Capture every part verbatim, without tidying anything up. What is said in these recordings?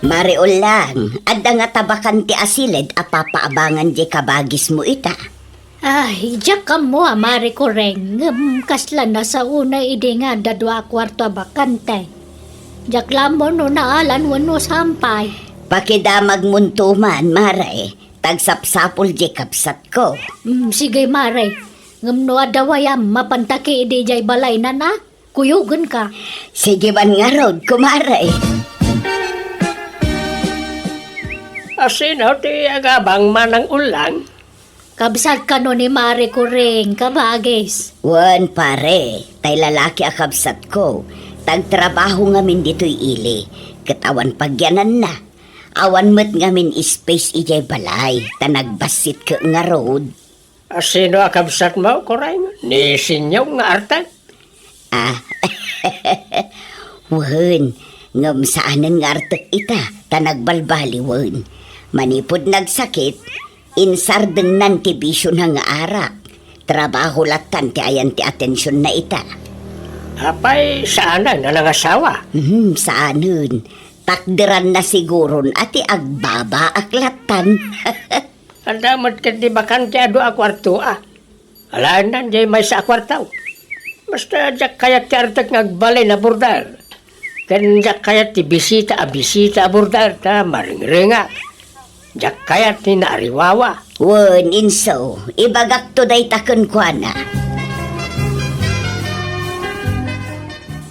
Mare Ulang, adda ngata bakante a siled a papaabangan diay kabagismo ita? Ay, diak ammo a, Mare Kureng, ngem kasla nasaona idi nga adda dua a kuarto a bakante. Diak la ammo no naalan wenno saan pay. Pakidamagmonto man, Mare, ta agsapsapul diay kabsatko. Mm, sige, Mare. Ngem no adda wayam, mapanta ki idi diay balaynan, a? Kuyogenka. Sige man ngarud, kumare. A, sino ti agabang, Manang Ulang? Kabsat kano ni Mare Kureng, kabagis. Wen, pare, tay lalaki a kabsatko, ta agtrabaho ngamin ditoy ili, ket awan pagyananna. Awan met ngamin space idiay balay, ta nagbassit ket ngarud. A, sino a kabsatmo, Kureng? Ni Sinyong nga artek? A, wen, ngem saanen nga artek ita, ta nagbalbaliwen. Manipud nagsakit, insardengnan ti bisiona nga arak. Trabaho lattan ti ayan ti atensionna ita. Apay, saanen a nangasawa? Hmm, saanen. Takderanna siguron a ti agbabaak lattan. Adda met ketdi bakante a dua a kuarto, a. Alaenna diay maysa a kuarto. Basta diak kayat ti artek nga agbalin a border. Ken diak kayat ti bisita a bisita a border ta maringrengak. Diak kayat ti naariwawa. Wen, inso, ibagakto dayta kenkuana.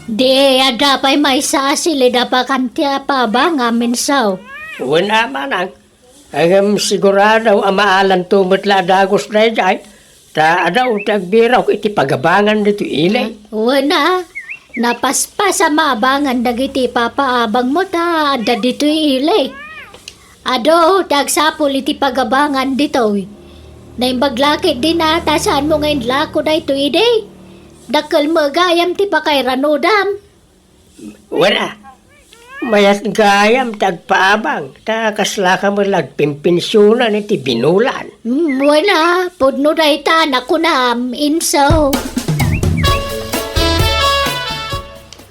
Di, adda pay maysa a siled a bakante a paabangam, inso. Wen a, manang. Ngem sigurado a maalanto met la a dagus daydiay, ta adu ti agbirok iti pagabangan ditoy ili. Wen a, napaspas a maabangan dagiti ipapaabangmo ta adda ditoy ili. Adu ti agsapul iti pagabangan ditoy. Naimbag la ketdin a ta saanmo nga inlako daytoy idi. Dakkel met gayam ti pakairanudam. Wen a, mayat gayam ti agpaabang, ta kaslaka met la agpinpensionan iti binulan. Mm, wen a, pudno dayta a nakunam, inso.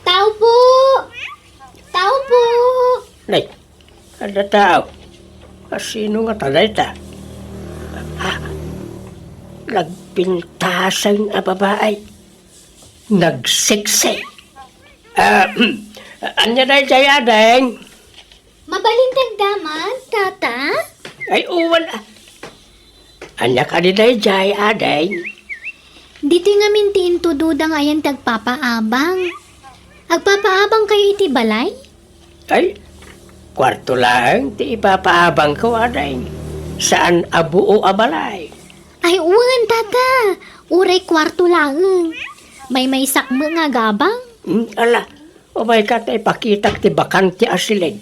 Tao po! Tao po! Nay, adda tao. A, sino ngata dayta? A, nagpintaseng a babai. Nagseksi. A, ania daydiay, ading? Mabalin ti agdamag, tata? Ay, wen a. Ania kadi daydiay, ading? Ditoy ngamin ti intudodang ayan ti agpapaabang. Agpapaabangkayo iti balay? Ay, kuarto laeng ti ipapaabangko, ading. Saan a buo a balay. Ay, wen, tata. Uray kuarto laeng. Maymaysak met nga agabang. Hmm, ala, umayka ta ipakitak ti bakante a siled.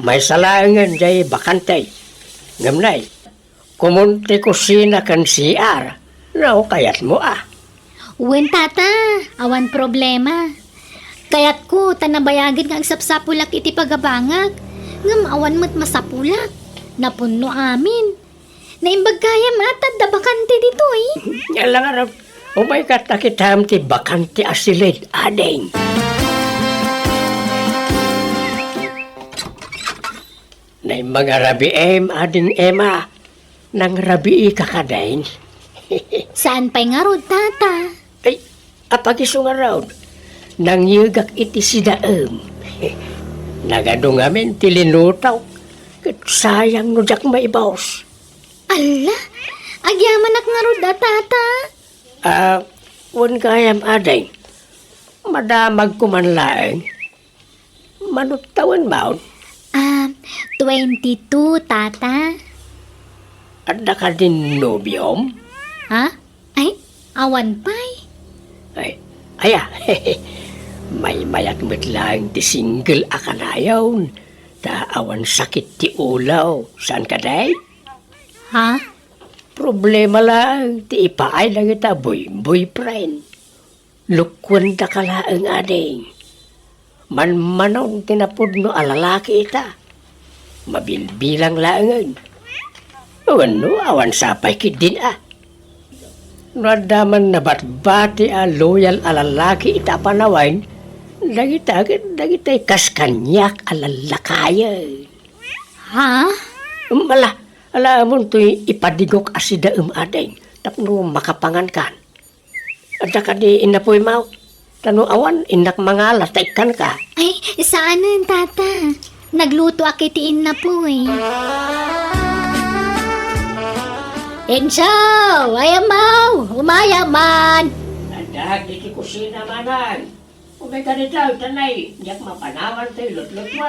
Maysa laengen diay bakante. Ngem nay, komon ti kusina ken C R. No, kayatmo a. Wen, tata, awan problema. Kayatko ta nabayagen nga agsapsapulak iti pagabangak. Ngem awan met masapulak. Napunno amin. Naimbag gayam a ta adda bakante ditoy. Ala ngarud, umayka ta kitam ti bakante a siled, ading. Naimbag a rabiim, ading Emma. Nangrabiika kadin? Saan pay ngarud, tata? Ay, apag-isu ngarud. Nangyegak iti sidaem. Nagadu ngamin ti linutok. Ket sayang no diak maibus. Alla, agyamanak ngarud a, tata. A, wen gayam, ading. Madamagko man laeng. Mano tawenmon? A, twenty-two, tata. Adda kadin nobiom? Ha? Ay, awan pay. Ay, aya. Maymayat met laeng ti single a kanayon, ta awan sakit ti ulo. Saan kadi? Ha? Problema laeng ti ipaay dagita boy-, boyfriend. Lukuendaka laeng, ading. Manmanon ti napudno a lalaki ita. Mabilbilang laengen. Wenno, awan sapay ketdin a. No adda man nabatbati a loyal a lalaki ita a panawen, Dagita ket dagitay kas kaniak a lallakayen. Ha? Ala, ala, amontoy ipadigok a sidaem, ading, tapno makapangankan. Adda kadi innapuy, maw? Ta no awan, innak mangala ta ikkanka. Ay, saanen, tata. Naglutoak iti innapuy. Encho! Ay, amaw! Umaya man! Adda iti kusina, manang. Umay kadi daw, tanay, diak mapanawan toy lutlutmo.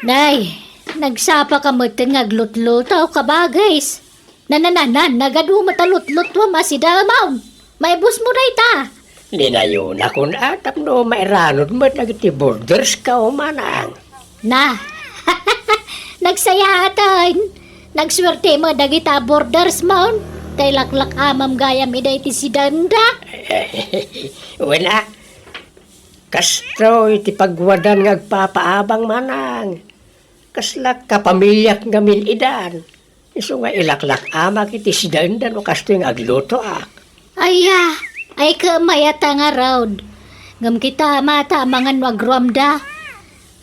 Nay, nagsapa ka metten nga aglutluto, kabagis. Nanananan, nagadu met a lutlutmo a sidaem. Maibusmo dayta. Dinayonakon a tapno mairanod met dagiti borderska, o manang. Na, nagsayaaten. Nagsuerte met dagita bordersmon. Kay laklak-amam gayam ida iti sidaenda. Wen a, kastoy ti pagwadan nga agpapaabang, manang. Kasla kapamiliak ngamin idan. Isu nga ilaklak-amak iti sidaenda no kastoy nga aglutoak. Aya, ay, ket mayat a ngarud. Ngem kita, mata, amangan no agruamda.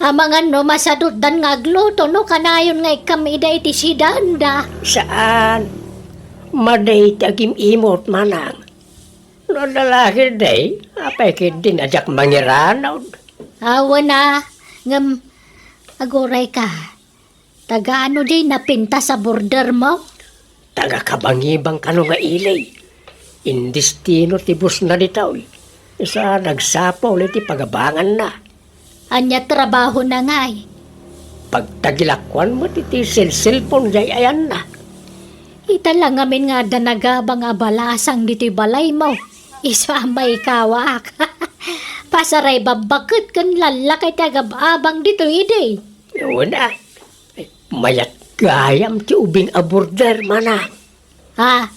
Amangan no masadutdan nga agluto no kanayon nga ikkam ida iti sidaenda. Saan. Madi ti agim-imot, manang. No adda lakay, day, apay ketdin a diak mangiranod? Awan a, ngem agurayka. Taga ano diay napintas a bordermo? Taga Kabangibang kano nga ili. Indestino ti busna ditoy. Isu a nagsapul iti pagabanganna. Ania trabahona ngay? Pagtagilakuan met iti selselpon diay ayanna. Ita la ngamin nga adda nagabang a balasang ditoy balaymo. Isu a maikawak. Pasaray babbaket ken lallakay ti agab-abang ditoy idi. Wen a. Mayat gayam ti ubing a border, manang. Ha?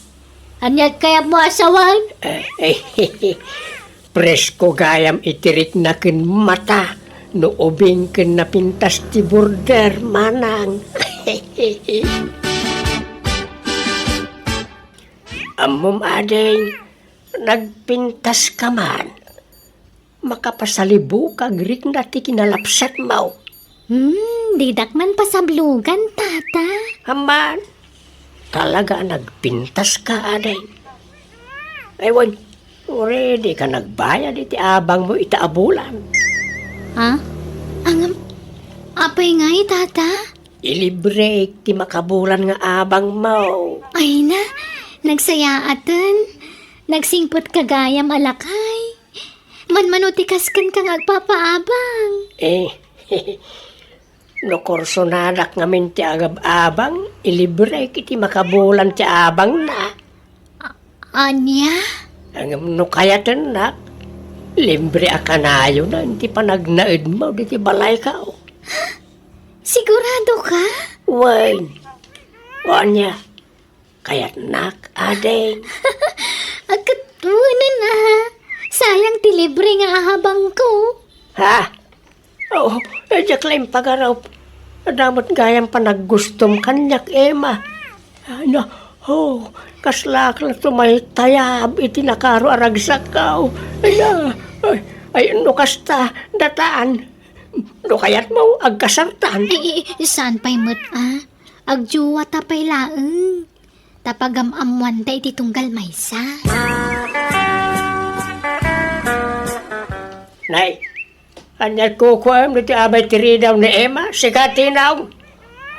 Ania ti kayatmo a sawen? Eh, eh, presko gayam iti rikna ken mata no ubing ken napintas ti border, manang. Ammom, ading, nagpintas ka man. Makapasalibuk a agrikna ti kinalapsatmo. Hmm, didak man pasablugan, tata. Amman, talaga a nagpintas ka, ading. Ay, wen, ready ka nagbayad iti abangmo ita a bulan. Ha? Ngem, apay ngay, tata? Ilibrek ti makabulan nga abangmo. Ay na, nagsayaaten. Nagsingpet ka gayam a lakay. Manmano ti kaskenka nga agpapaabang? Eh, no kursonadak ngamin ti agab-abang, ilibrek iti makabulan ti abangna. A-, ania? Ngem no kayatennak, libre a kanayonan ti panagnaedmo diti balayko. Sigurado ka? Wen. O ania? Kayatnak, ading. Agkatwenen a. Sayang ti libre nga ahabangko. Ha? Oo, eh, diak la impagarup. Adda met gayam panaggustom kaniak, Emma. Ay, na, oh, kaslak la tumaytayab iti nakaro a ragsakko. Ay, na, ay, ay, no kasta, datan. No kayatmo, agkasartan. Ay, ay, saan pay met, a? Agjuwata pay laeng. Ta pagam-ammoanta iti tunggal maysa. Nay, ania ti kukuam ditoy abay ti ridaw ni Emma? Sika ti naong.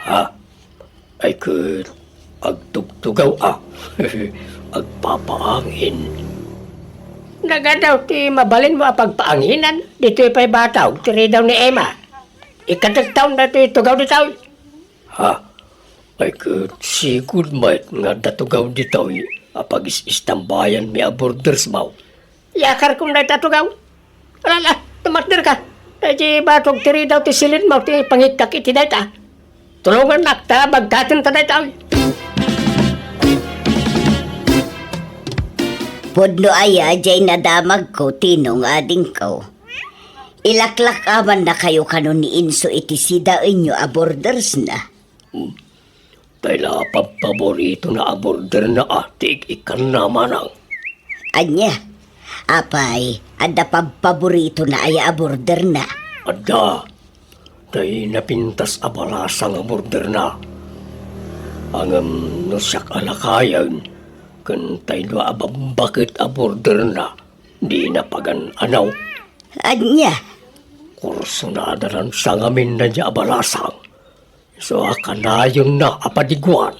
Ha? Ay ket, agtugtugaw a. Agpapaangin. Nagadaw ti mabalinmo a pagpaanginan ditoy pay batog ti ridaw ni Emma. Ikkatektaon daytoy tugaw ditoy. Ha? Ay ket, sigud met nga adda tugaw ditoy a pagis-istambayanmi a bordersmo. Iyakarkon dayta tugaw. Ala, ala, tumakderka. Daydi batog ti ridaw ti silitmo ti pangikkak iti dayta. Tulongannak ta bagkaten ta dayta. Pudno aya diay nadamagko, Tinong, adingko. Ilaklak-amannakayo kano ni Enzo iti sidaenyo a bordersna? Hmm. Tay la, pabpaboritona a borderna a ti ik-ikkanna, manang. Ania? Apay, adda pabpaboritona aya a borderna? Adda. Tay napintas a balasang a borderna. Ngem no siak a lakayen, ken tay dua a bambaket a borderna, dina pagan-anaw. Ania? Kursunada laeng sa ngamin daydiay a balasang. Isu a kanayonna a padiguan.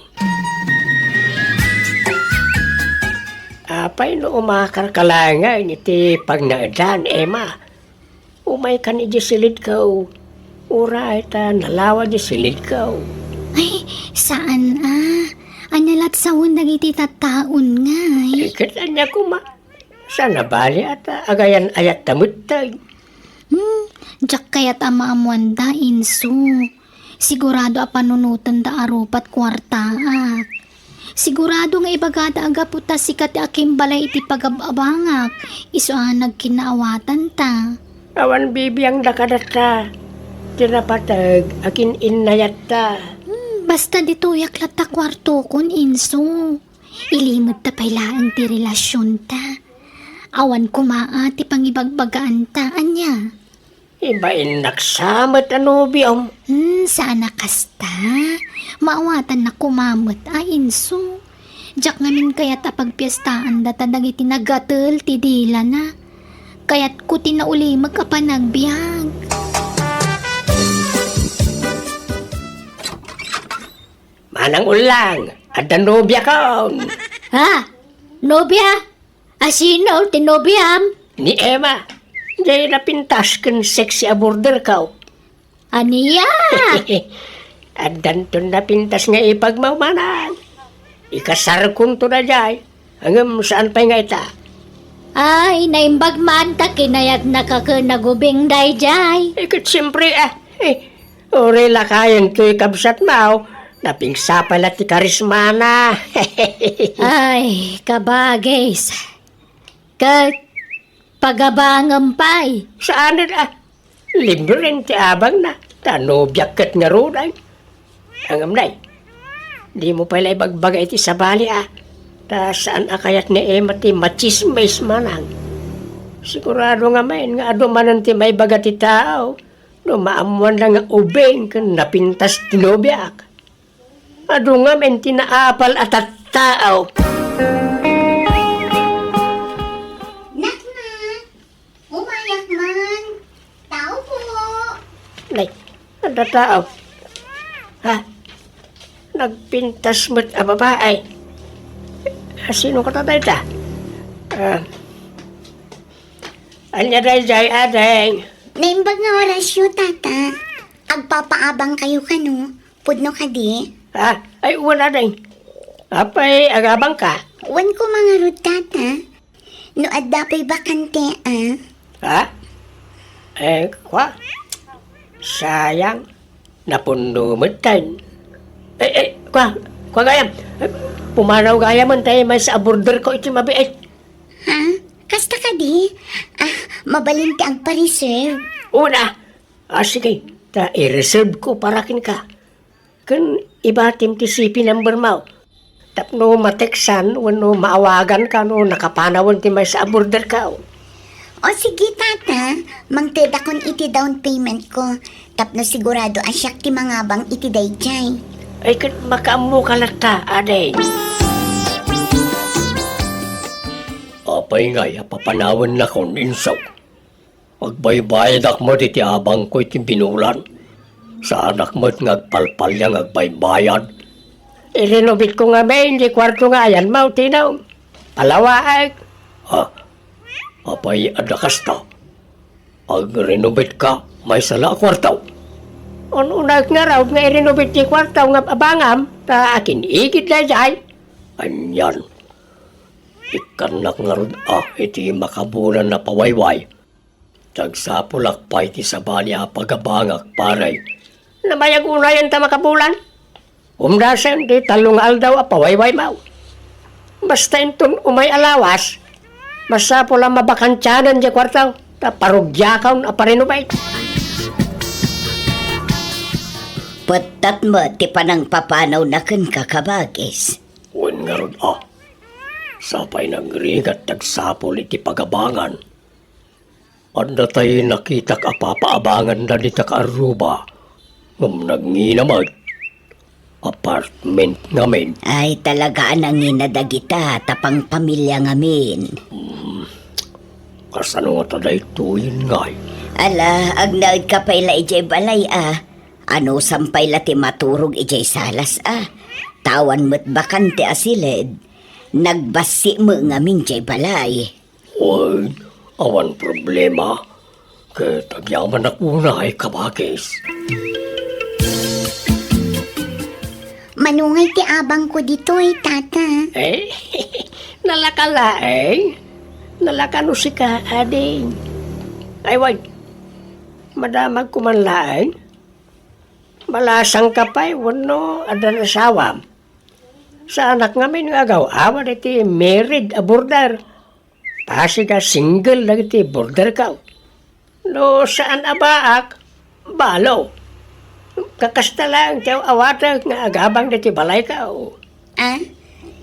Apay no umakarka laengen iti pagnaedan, Emma? Umaykan idiay silidko. Uray ta nalawa diay silidko. Ay, saan a. Ania la't sawen dagiti tattaon ngay? Ay, ket ania koma? Saan a bali a ta agayan-ayatta metten. Hmm, diak kayat a maammoanda, inso. Sigurado a panunotenda a rupat kuartaak. Sigurado nga ibagada a gapu ta sika ti akimbalay iti pagab-abangak, isu a nagkinnaawatanta. Awan bibiangda kadatta. Ti napateg, akin-innayatta. Hmm, basta ditoyak latta kuartokon, inso. Ilimedta pay laeng ti relasionta. Awan koma a ti pangibagbagaanta, ania? Ibainnak sa met a nobiom. Hmm, saan a kasta. Maawatannak koma met a, inso. Diak ngamin kayat a pagpiestaanda ta dagiti nagatel ti dilana. Kayatko ti naulimek a panagbiag. Manang Ullang, adda nobiakon. Ha? Nobia? A sino ti nobiam? Ni Emma. Diay napintas ken sexy a borderko. Ania? Addanton napintas nga ipagmawmanan. Ikasarkonto daydiay. Ngem saan pay nga ita? Ay, naimbag man ta kinayatnaka ken nagubing daydiay. Eh, ket siempre, ah, eh, uray lakayen toy kabsatmo, napingsapay la ti karismana. Ay, kabagis. Ket pagabangem pay. Saanen a, libren ti abangna, ta nobiak ket ngaruden. Ngem nay, dimo pay la ibagbaga iti sabali a, ta saan a kayat ni Emma ti matsismis manang. Sigurado ngamin nga adu manen ti maibaga ti tao no maammoanda nga ubing ken napintas ti nobiak. Adu ngamin ti naapal a tattao. Naknak, umayak man. Tao po. Nay, adda tao. Ha? Nagpintas met a babae. Ah, sino kata dayta? Ah, ania daydiay, ading? Naimbag nga orasyo, tata. Agpapaabang kayo kano? Pudno kadi? Ah, ay, wen, ading. Apay, agabangka? Wen koma ngarud, tata. No adda pay bakante, ah. Ha? Eh, kwa? Sayang. Napunno metten. Eh, eh, kwa? Kwa gayam? Eh, pumanaw gayamen tay maysa a borderko iti mabiit. Ha? Kasta kadi? Ah, mabalin ti agpa-reserve. Una. Ah, sige. Ta i-reserve ko para kenka. Ken ibatim ti C P number mo. Tapno ma-textan wenno maawaganka no nakapanawen ti maysa a borderko. O sige, tata, mangtedakon iti down payment ko. Tapno sigurado a siak ti mangabang iti daydiay. Ay, ket makaammoka latta, ading. Apay ngay a papanawennakon, inso? Agbaybayadak met iti abangko iti binulan. Saanak met nga agpalpalia nga agbaybayad. I-renovate ko ngamin diay kuarto nga ayanmo, Tino. Palawaek. Ha? Apay, adda kasta? Ag-renovate ka, maysa la a kuarto? Un-unaek ngarud nga i-renovate ti kuarto nga abangam, ta akin-igid daydiay. Anian? Ikkannak ngarud a iti makabulan a pawayway. Agsapulak pay ti sabali a pagabangak, pare. Namayag unayen ta makabulan. Umdasen ti tallo nga aldaw a pawaywaymo. Basta inton umay a lawas, masapul a mabakantianan diay kuarto, ta parugiakon a parinubay. Pettat met ti panangpapanawna kenka, kabagis. Wen ngarud a. Sapay nagrigat ti agsapul iti pagabangan. Adda tay nakitak a papaabanganda dita kaarruba, ngem nangina met. Apartment ngamin. Ay, talaga a nangina dagita, ta pangpamilya ngamin. Hmm. Kasano ngata daytoyen, ngay? Ala, agnaedka pay la idiay balay, a. Anusam pay la ti maturog idiay salas, a. Ta awan met bakante a siled. Nagbassi met ngamin diay balay. Wen, awan problema. Ket agyamanak unay, kabagis. Manungay ti abangko ditoy, Tata. Eh, nalaka laeng? Nalaka no sika, ading? Ay, wen, madamagko man laeng. Malasangka pay wenno addan asawam? Saanak ngamin nga agaw-awat iti married a boarder. Pasig a single dagiti boarderko. No saan a baak, balo. Kakasta laeng ti aw-awatek nga agabang dagiti balayko. Ah,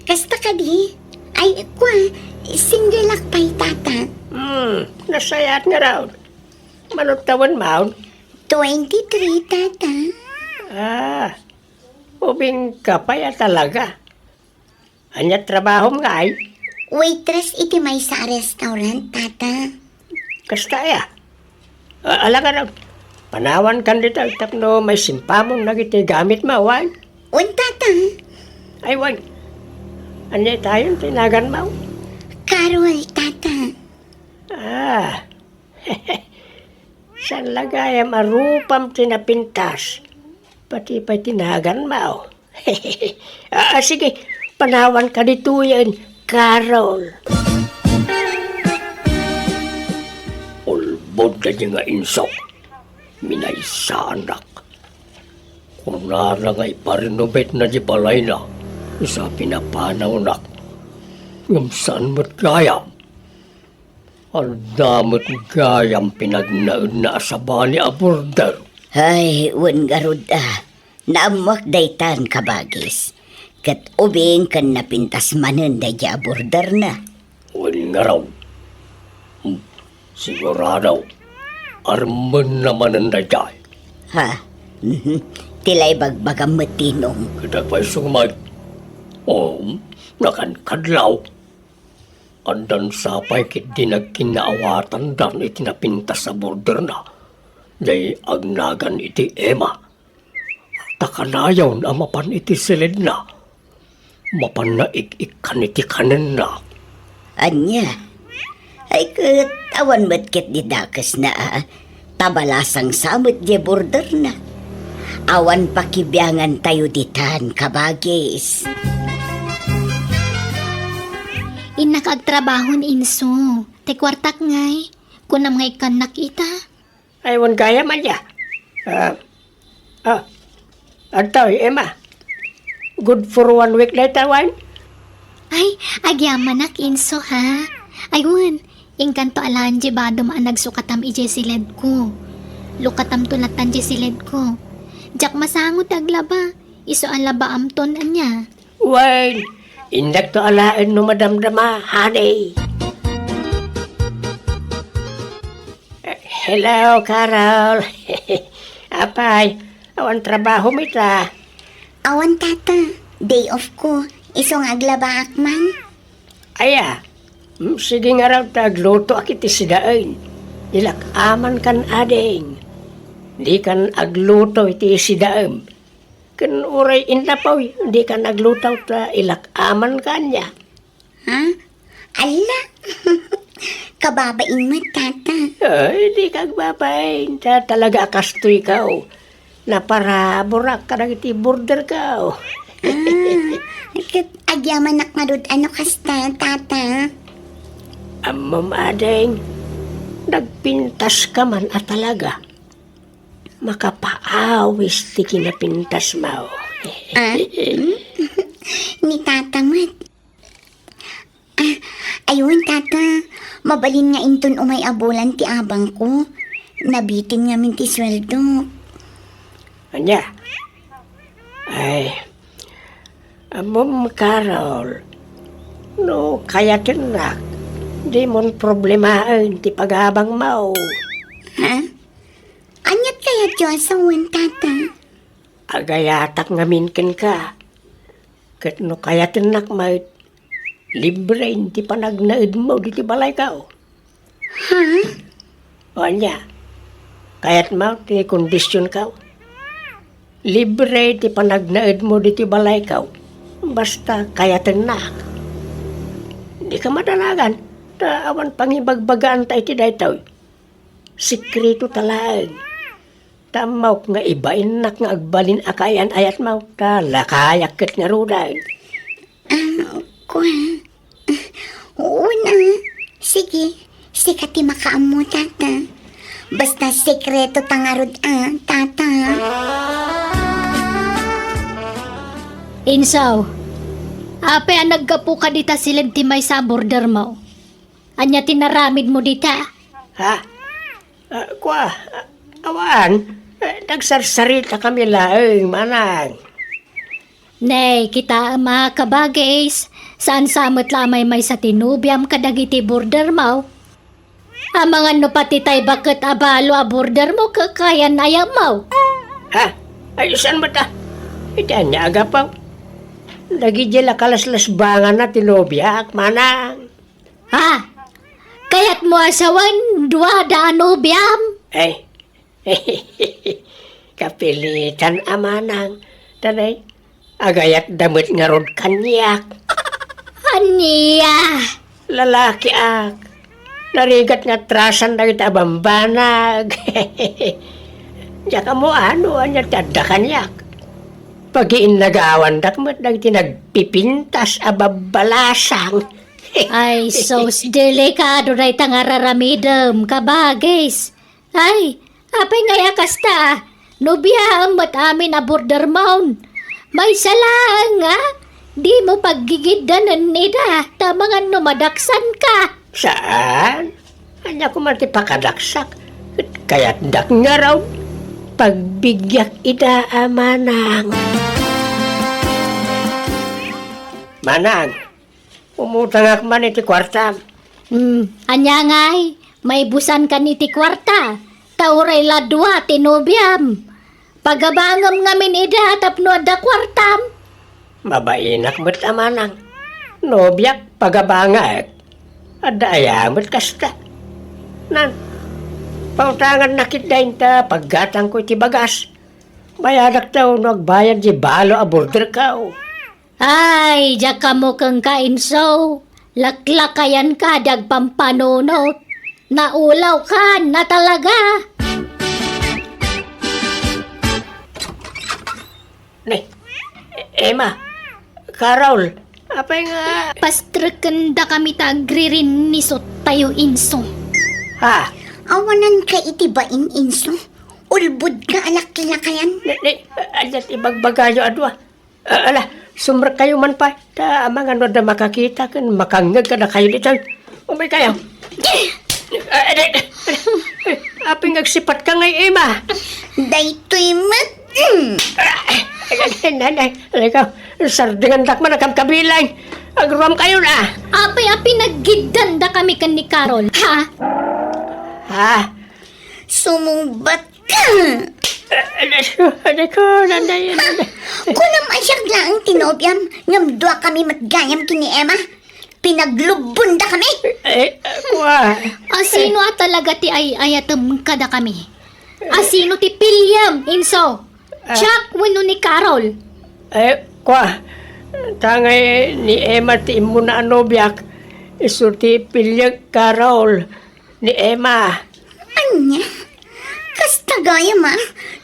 kasta kadi? Ay, kua, single ak pay, Tata. Hmm, nasayaat ngarud. Mano tawenmo? Twenty-three, Tata. Ah, ubingka pay a talaga. Ania trabahom, ngay? Waitress iti maysa a restaurant, Tata. Kasta aya? A-, ala ngarud, panawankan dita tapno maisimpamon dagiti gamitmo, wen? Wen, Tata. Ay, wen. Ania itayon ti naganmo? Carol, Tata. Ah. Saan la gayam a rupam ti napintas? Pati pay ti naganmo. Ah, sige, panawanka ditoyen, Carol. Ulbod daydi nga inso, minaysaanak. Kunana nga iparenovate na di balayna, isu a pinapanawnak. Ngem saan met gayam? Adda met gayam pinagnaedna a sabali a boarder. Hay, wen ngarud a. Naammoak daytan, kabagis. Ket ubing ken napintas manen daydi a boarderna. Wen ngarud. Hmm, sigurado. Armenna manen daydiay. Ha? Mhm. Ti la ibagbagam met, Tinong. Ket agpayso met. O, nakankadlaw. Addan sapay ketdi nagkinnaawatandan iti napintas a boarderna, diay agnagan iti Emma. Ta kanayon a mapan iti siledna, mapanna ik-ikkan iti kanenna. Ania? Ay ket, awan met ketdi dakesna a. Ta balasangsa met diay boarderna. Awan pakibiangantayo ditan, kabagis. Innak agtrabaho ni Inso. Ti kuartak ngay, kunam nga ikkannak ita. Ay, wen gayam, Maria. Ah, ah, adtoy, Emma. Good for one week dayta, wen? Ay, agyamanak, Inso, ha? Ay, wen, inkanto alaen diay badom a nagsukatam idiay siledko. Lukatamto latan diay siledko. Diak masango ti aglaba. Isu a labaamton, ania? Wen, indakto alaen no madamdama, honey. Eh, hello, Carol. Apay, awan trabahom ita? Awan, Tata. Day off ko. Isu nga aglabaak man. Aya, mm, sige ngarud ta aglutoak iti sidaen. Ilak-amankan, ading. Dikan agluto iti sidaem. Ken uray innapoy, dikan agluto ta ilak-amankan, ania? Ha? Alla! Kababain met, Tata. Ay, dika agbabain. Ta-, talaga a kastoyko. Naparaburak kadagiti boarderko. Ah, ket agyamanak ngarud a no kasta, Tata. Ammom, ading, nagpintaska man a talaga. Makapaawis ti kinapintasmo. Ah? Hmm? Ni Tata met. Ah, aywan, Tata. Mabalin nga inton umay a bulan ti abangko. Nabitin ngamin ti sueldo. Ania? Ay, ammom, Carol, No kayatennak, dimon problemaen ti pagabangmo. Ha? Aniat kayatyo a sawen, Tata? Agayatak ngamin kenka. Ket no kayatennak met, libre ti panagnaedmo ditoy balayko. Ha? O ania, kayatmo ti kondisionko? Libre ti panagnaedmo ditoy balayko, basta kayatennak. Dika madanagan, ta awan pangibagbagaanta iti daytoy. Sekretota laeng. Ta ammok nga ibainnak nga agbalin a kaayan-ayatmo, ta lakayak ket ngaruden. Ah, kua. Una, sige, sika ti makaammo, Tata. Basta sekretota ngarud a, Tata. Insaw, apay a naggapuka dita siled ti maysa a bordermo? Ania ti naramidmo dita? Ha? Ah, kua, ah, awan. Eh, nagsarsaritakami laeng, manang. Nay, kitaem a, kabagis, saan sa met la a maymaysa ti nobiam kadagiti bordermo. Amangan no pati tay baket a balo a bordermo kaayan-ayatmo. Ha? Ay, saan met a? Iti ania a gapu? Dagidiay la kalaslasbanganna ti nobiak, manang. Ha? Kayatmo a sawen, duada a nobiam? Ay, kapilitan a, manang. Tanay, agayatda met ngarud kaniak. Ania? Lalakiak. Narigat nga atrasan dagiti a bambanag. Diak ammo no ania ti adda kaniak. Pagiinnagawandak met dagiti nagpipintas a babbalasang. Ay, sus, delikado dayta nga ar-aramidem, kabagis. Ay, apay ngay a kasta? Nobiaem met amin a bordermon. Maysa laeng a, dimo paggigiddanen ida, ta amangan no madaksanka. Saan? Ania koma ti pakadaksak? Kayatdak ngarud, pagbigiak ida a manang. Manang, umutangak man iti kuartam. Hmm, ania ngay? Maibusankan iti kuarta, ta uray la dua ti nobiam. Pagabangem ngamin ida tapno adda kuartam. Mabainak met a manang. Nobiak, pagabangek. Adda aya met kasta. Nan, pautangannak ida inta paggatangko iti bagas. Bayadakto no agbayad di balo a borderko. Ay, diak ammo kenka, Inso. Laklakayanka di agpampanunot. Naulawkan a talaga. Ne, Emma, Carol, apay nga? Pastrekendakami ta agririnnisot tayo, Inso. Ha? Awananka iti bain, Inso. Ulbodka a laklakayan. Ne, ne, ania ti ibagbagayo a dua? Ah, ala, sumrekkayo man pay. Ta amangan no adda makakita ken makangngeg kadakayo ditoy. Umaykayo. Ah, adi, adi. Apay nga agsipatka ngay, Emma? Daytoy met. Mm. Ah, adi, adi, adi, ikaw, sardengandak man a kabkabilang. Agruamkayo na. Apay a pinaggiddandakami ken ni Carol, ha? Ha? Sumungbat Ka! Anak ko, anak ko, nanay, nanay. Kunam a siak laeng ti nobiam, ngem duakami met gayam ken ni Emma. Pinaglubbondakami. Eh, kua. Asino a talaga ti ay-ayatem kadakami? Asino ti piliem, Inso? Ah. Siak wenno ni Carol? Eh, kua. Tangay ni Emma ti immuna a nobiak. Isu ti piliek, Carol. Ni Emma. Ania? Kasta gayam a?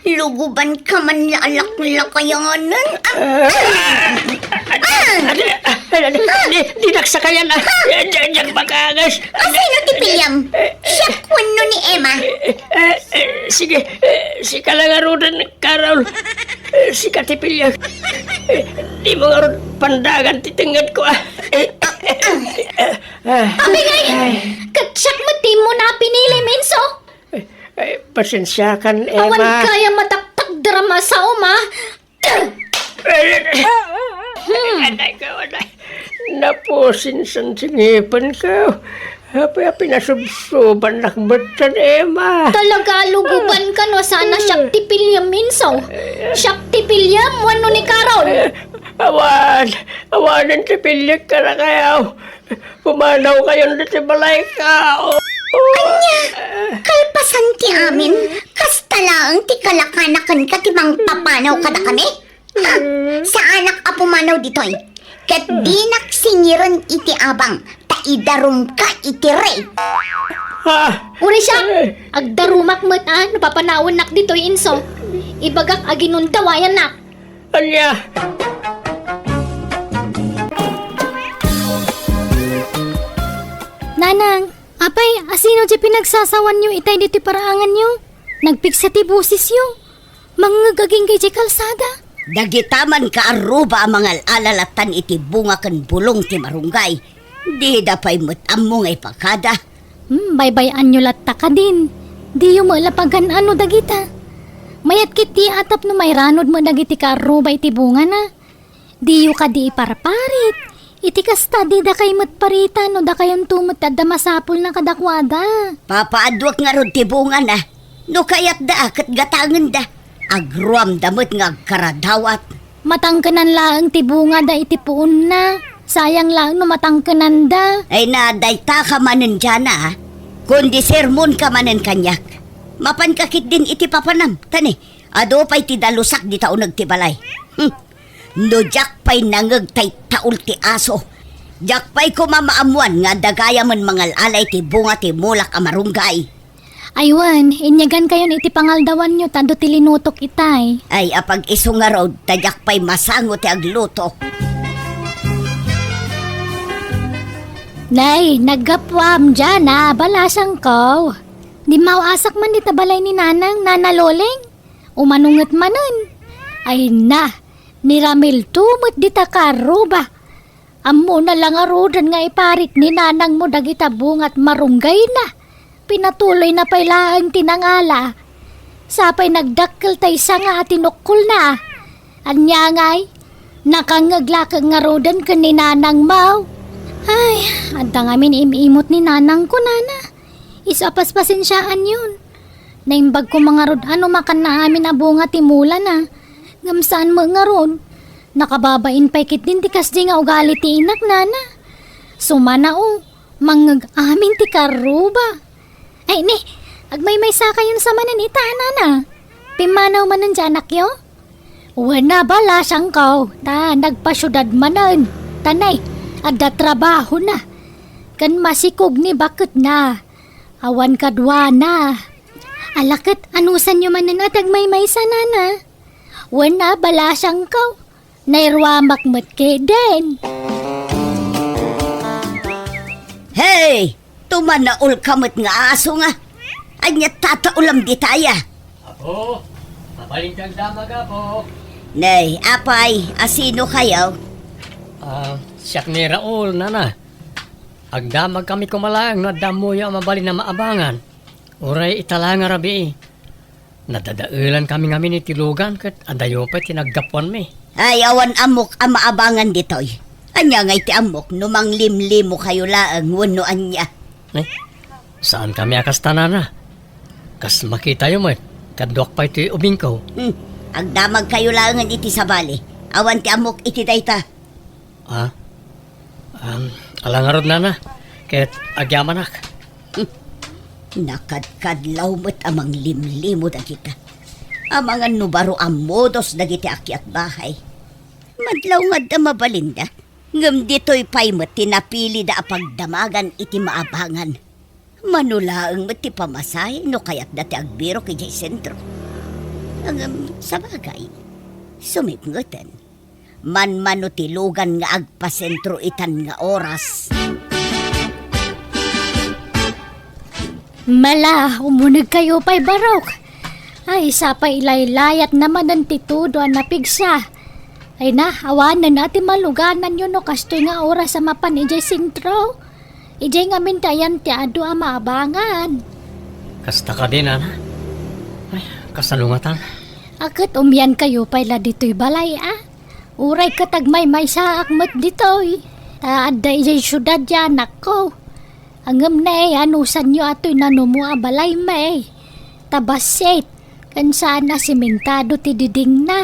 Lugubanka man la a laklakayanen. Ah! Ah! Adi, adi, adi, di, dinak sakayan, ah. Di, di, diak makaangas. Asino ti piliam? Siak wenno ni Emma? Eh, eh, sige, eh, sika la ngaruden, Carol. Eh, sika ti piliak. Eh, dimo ngarud pandagan ti tengngedko, ah. Eh, eh, eh, eh. Ah. Apay ngay? Ay. Ket siak met ti immuna a pinilim, Inso. Ay, ay, pasensiakan, Emma. Awan gayam a dakpagdaram a saom, a. Ay, ay, ay. Hmm. Ay, ay, ay, ay. Napusinsan ti ngipenko. Apay a pinasubsubannak metten, Emma. Talaga, lugubanka no saan a siak ti piliem, Inso. Siak ti piliem wenno ni Carol? Awan, awanen ti piliek kadakayo. Pumanawkayon ditoy balayko. Ania? Kalpasan ti amin, kasta laeng ti kalakanakanka ti mangpapanaw kadakami? Ha? Saanak a pumanaw ditoy, ket dinak singiren iti abang ta idarumka iti rape. Ha? Uray siak, agdarumak met a no papanawennak ditoy, Inso. Ibagak a ginundawayannak. Ania? Nanang, apay, asino diay pinagsasawanyo itay ditoy paraanganyo? Nagpigsa ti bosesyo. Mangngeg agingga idiay kalsada. Dagita man kaarruba a mangal-ala lattan iti bunga ken bulong ti marunggay. Dida pay met ammo nga ipakada. Hmm, baybay-anyo latta kadin. Diyo met la pagan-ano dagita. Mayat ketdi a tapno mairanod met dagiti kaarruba iti bungana. Diyo kadi iparparit. Iti kasta, didakay met parita no dakayonto met ti adda masapulna kadakuada. Papaaduak ngarud ti bungana. No kayatda a ket gatangenda. Agruamda met nga agkaradawat. Matangkenan laeng ti bungada iti puonna. Sayang laeng no matangkenanda. Ay na, daytaka manen, Jana, a. Kundi sermonka manen kaniak. Mapanka ketdin iti papanam. Tani, adu pay ti dalusak dita uneg ti balay. Hmm. No diak pay nangeg tay taul ti aso, diak pay koma maammuan nga adda gayamen mangal-ala iti bunga ti mulak a marunggay. Ay wen, inyagankayon iti pangaldawanyo ta adu ti linutok itay. Ay, apag-isu ngarud, ta diak pay masango ti agluto. Nay, naggapuam, Jana, balasangko. Dimmaw-asak man dita balay ni Nanang, Nana Loleng. Umano nget manen? Ay na, ni Ramil to met dita kaarruba. Ammona la ngaruden nga iparit ni nanangmo dagita bunga ti marunggayna. Pinatuloyna pay laeng ti nangala. Sa pay nagdakkel tay sanga a tinukkolna. Ania ngay? Nakangngeg la ket ngaruden ken ni nanangmo. Ay, adda ngamin im-imot ni nanangko, nana. Isu a paspasensiaanyon. Naimbag koma ngarud a no makanna amin a bunga ti mulana. Ngem saan met ngarud. Nakababain pay ketdin ti kasdi nga ugali ti inak, nana. Sumana, o, mangngeg amin ti kaarruba. Ay, ni, agmaymaysakayon sa manen ita, nana. Pimmanaw manen ti anakyo? Wen a, balasangko, ta nagpasiudad manen. Ta nay, adda trabahona. Ken masikog ni baketna. Awan kaduana. Ala ket, anusanyo manen a ti agmaymaysa, nana? Wen a, balasangko. Nairuamak met ketdin. Hey! Tumanaol ka met nga aso nga. Ania tataolam ditaya? Apo, mabalin kang damag, Apo. Nay, apay, asino kayo? Ah, siak ni Raul, nana. Agdamag kami koma laeng no adda ammoyo a mabalin a maabangan. Uray ita la nga rabii. Nadadaelan kami ngamin iti lugan ket adayo pay ti naggapuanmi. Ay, awan ammok a maabangan ditoy. Ania ngay ti ammok no manglimlimo kayo laeng wenno ania? Eh, saan kami a kasta, nana. Kas makitayo met, kaduak pay ti ubingko. Hmm, agdamag kayo laengen iti sabali. Awan ti ammok iti dayta. Ah? Um, ala ngarud, nana. Ket agyamanak. Nakadkadlaw met a manglimlimo dagita. Amangan no baro a modos dagiti akiat bahay. Madlaw nga adda mabalinda. Ngem ditoy pay met ti napilida a pagdamagan iti maabangan. Mano laeng met ti pamasahe no kayatda ti agbirok idiay sentro. Ngem, sabagay, sumipngeten. Manmano ti lugan nga agpasentro itan nga oras. Mala, umunegkayo pay barok. Ay, sapay ilaylayat na manen ti tudo a napigsa. Ay na, awanen a ti malugananyo no kastoy nga oras a mapan idiay sentro. Idiay ngamin ti ayan ti adu a maabangan. Kasta kadi, nana? Ay, kasano ngatan? Aket umyankayo pay la ditoy balay, a? Uray ket agmaymaysaak met ditoy. Ta adda idiay siudad ti anakko. Ngem ne, anusanyo atoy nanumo a balay, may. Ta bassit, ken saan a simentado ti didingna.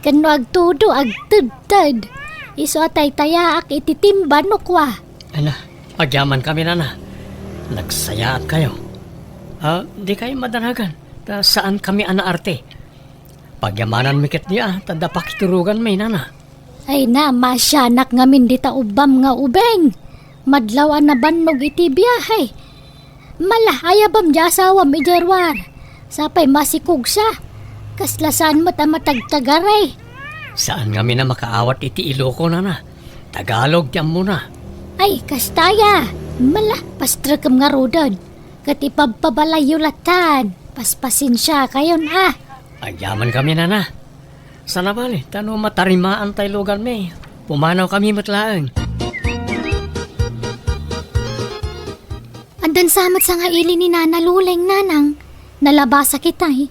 Ken no agtudo, agtedted. Isu a taytayaak iti timba no kua. Ana, agyaman kami, nana. Nagsayaat kayo. Ah, di kayo madanagan. Ta saan kami a naarte. Pagyamananmi ketdi a, ta adda pakituroganmi, nana. Ay na, masianak ngamin dita ubbam nga ubing. Madlaw a nabannog iti biahe. Mala, ayabam di asawam idiay ruar. Sapay masikugsa. Kasla saan met a matagtagari. Saan ngamin a makaawat iti Iloko, nana. Tagalog ti ammona. Ay, kasta aya. Mala, pastrekem ngaruden. Ket ipabpabalayyo latan. Paspasensiakayon a. Agyaman kami, nana. Sana bali, ta no matarimaan tay lugarmi, pumanaw kami met laeng. Addan sa met sangaili ni Nana Luleng, nanang. Nalabasa kitay.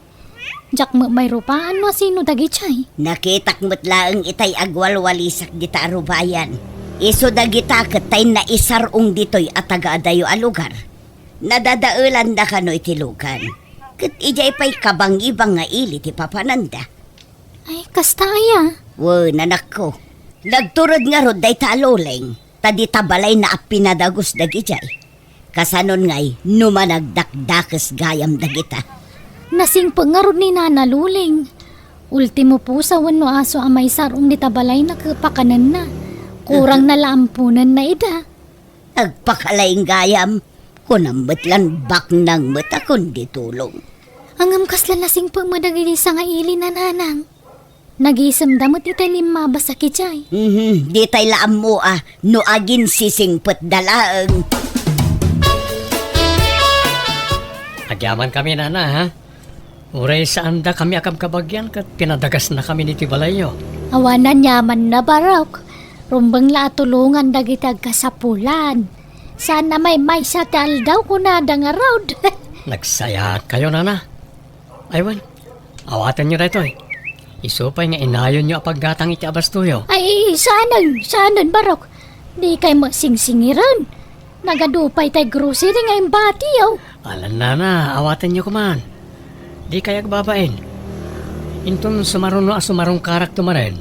Diak met mairupaan no asino dagitay. Nakitak met laeng itay agwalwalisak dita a rubayan. Isu dagita ket tay naisar-ong ditoy a tagaadayo a lugar. Nadadaelanda kano iti lugan. Ket idiay pay kabangibang nga ili ti papananda. Ay, kasta aya? Wen, anakko. Nagtured ngarud dayta a Luleng, ta dita balayna a pinadagus dagidiay. Kasanon ngay, no managdakdakes gayam dagita. Nasingpet ngarud ni Nana Luleng. Ultimo pusa wenno aso a maisar-ong dita balayna ket pakanenna. Kurang na la amponenna ida. Agpakalaing gayam, kunam met lan baknang met a kundi tulong. Ngem kasla nasingpet met dagiti sangaili, nanang. Nagisemda met itay limmabas a kidiay. Mhm, ditay la ammo a no aginsisingpetda laeng. Agyaman kami, nana, ha? Uray saanda kami a kabkabagyan ket pinadagasna kami iti balayyo. Awan aniamanna, Barok. Rumbeng la a tulongan dagiti agkasapulan. Saan a maymaysa ti aldaw, kunada ngarud. Nagsayaat kayo, nana. Ay, wen, awatenyo daytoy. Isu pay nga inayonyo a paggatang iti abastoyo. Ay, saanen, saanen, Barok. Dikay met singsingiren. Nagadu pay tay grocery nga imbatiyo. Alan, nana, awatenyo koman. Dikay agbabain. Inton sumaruno a sumarungkarakto manen,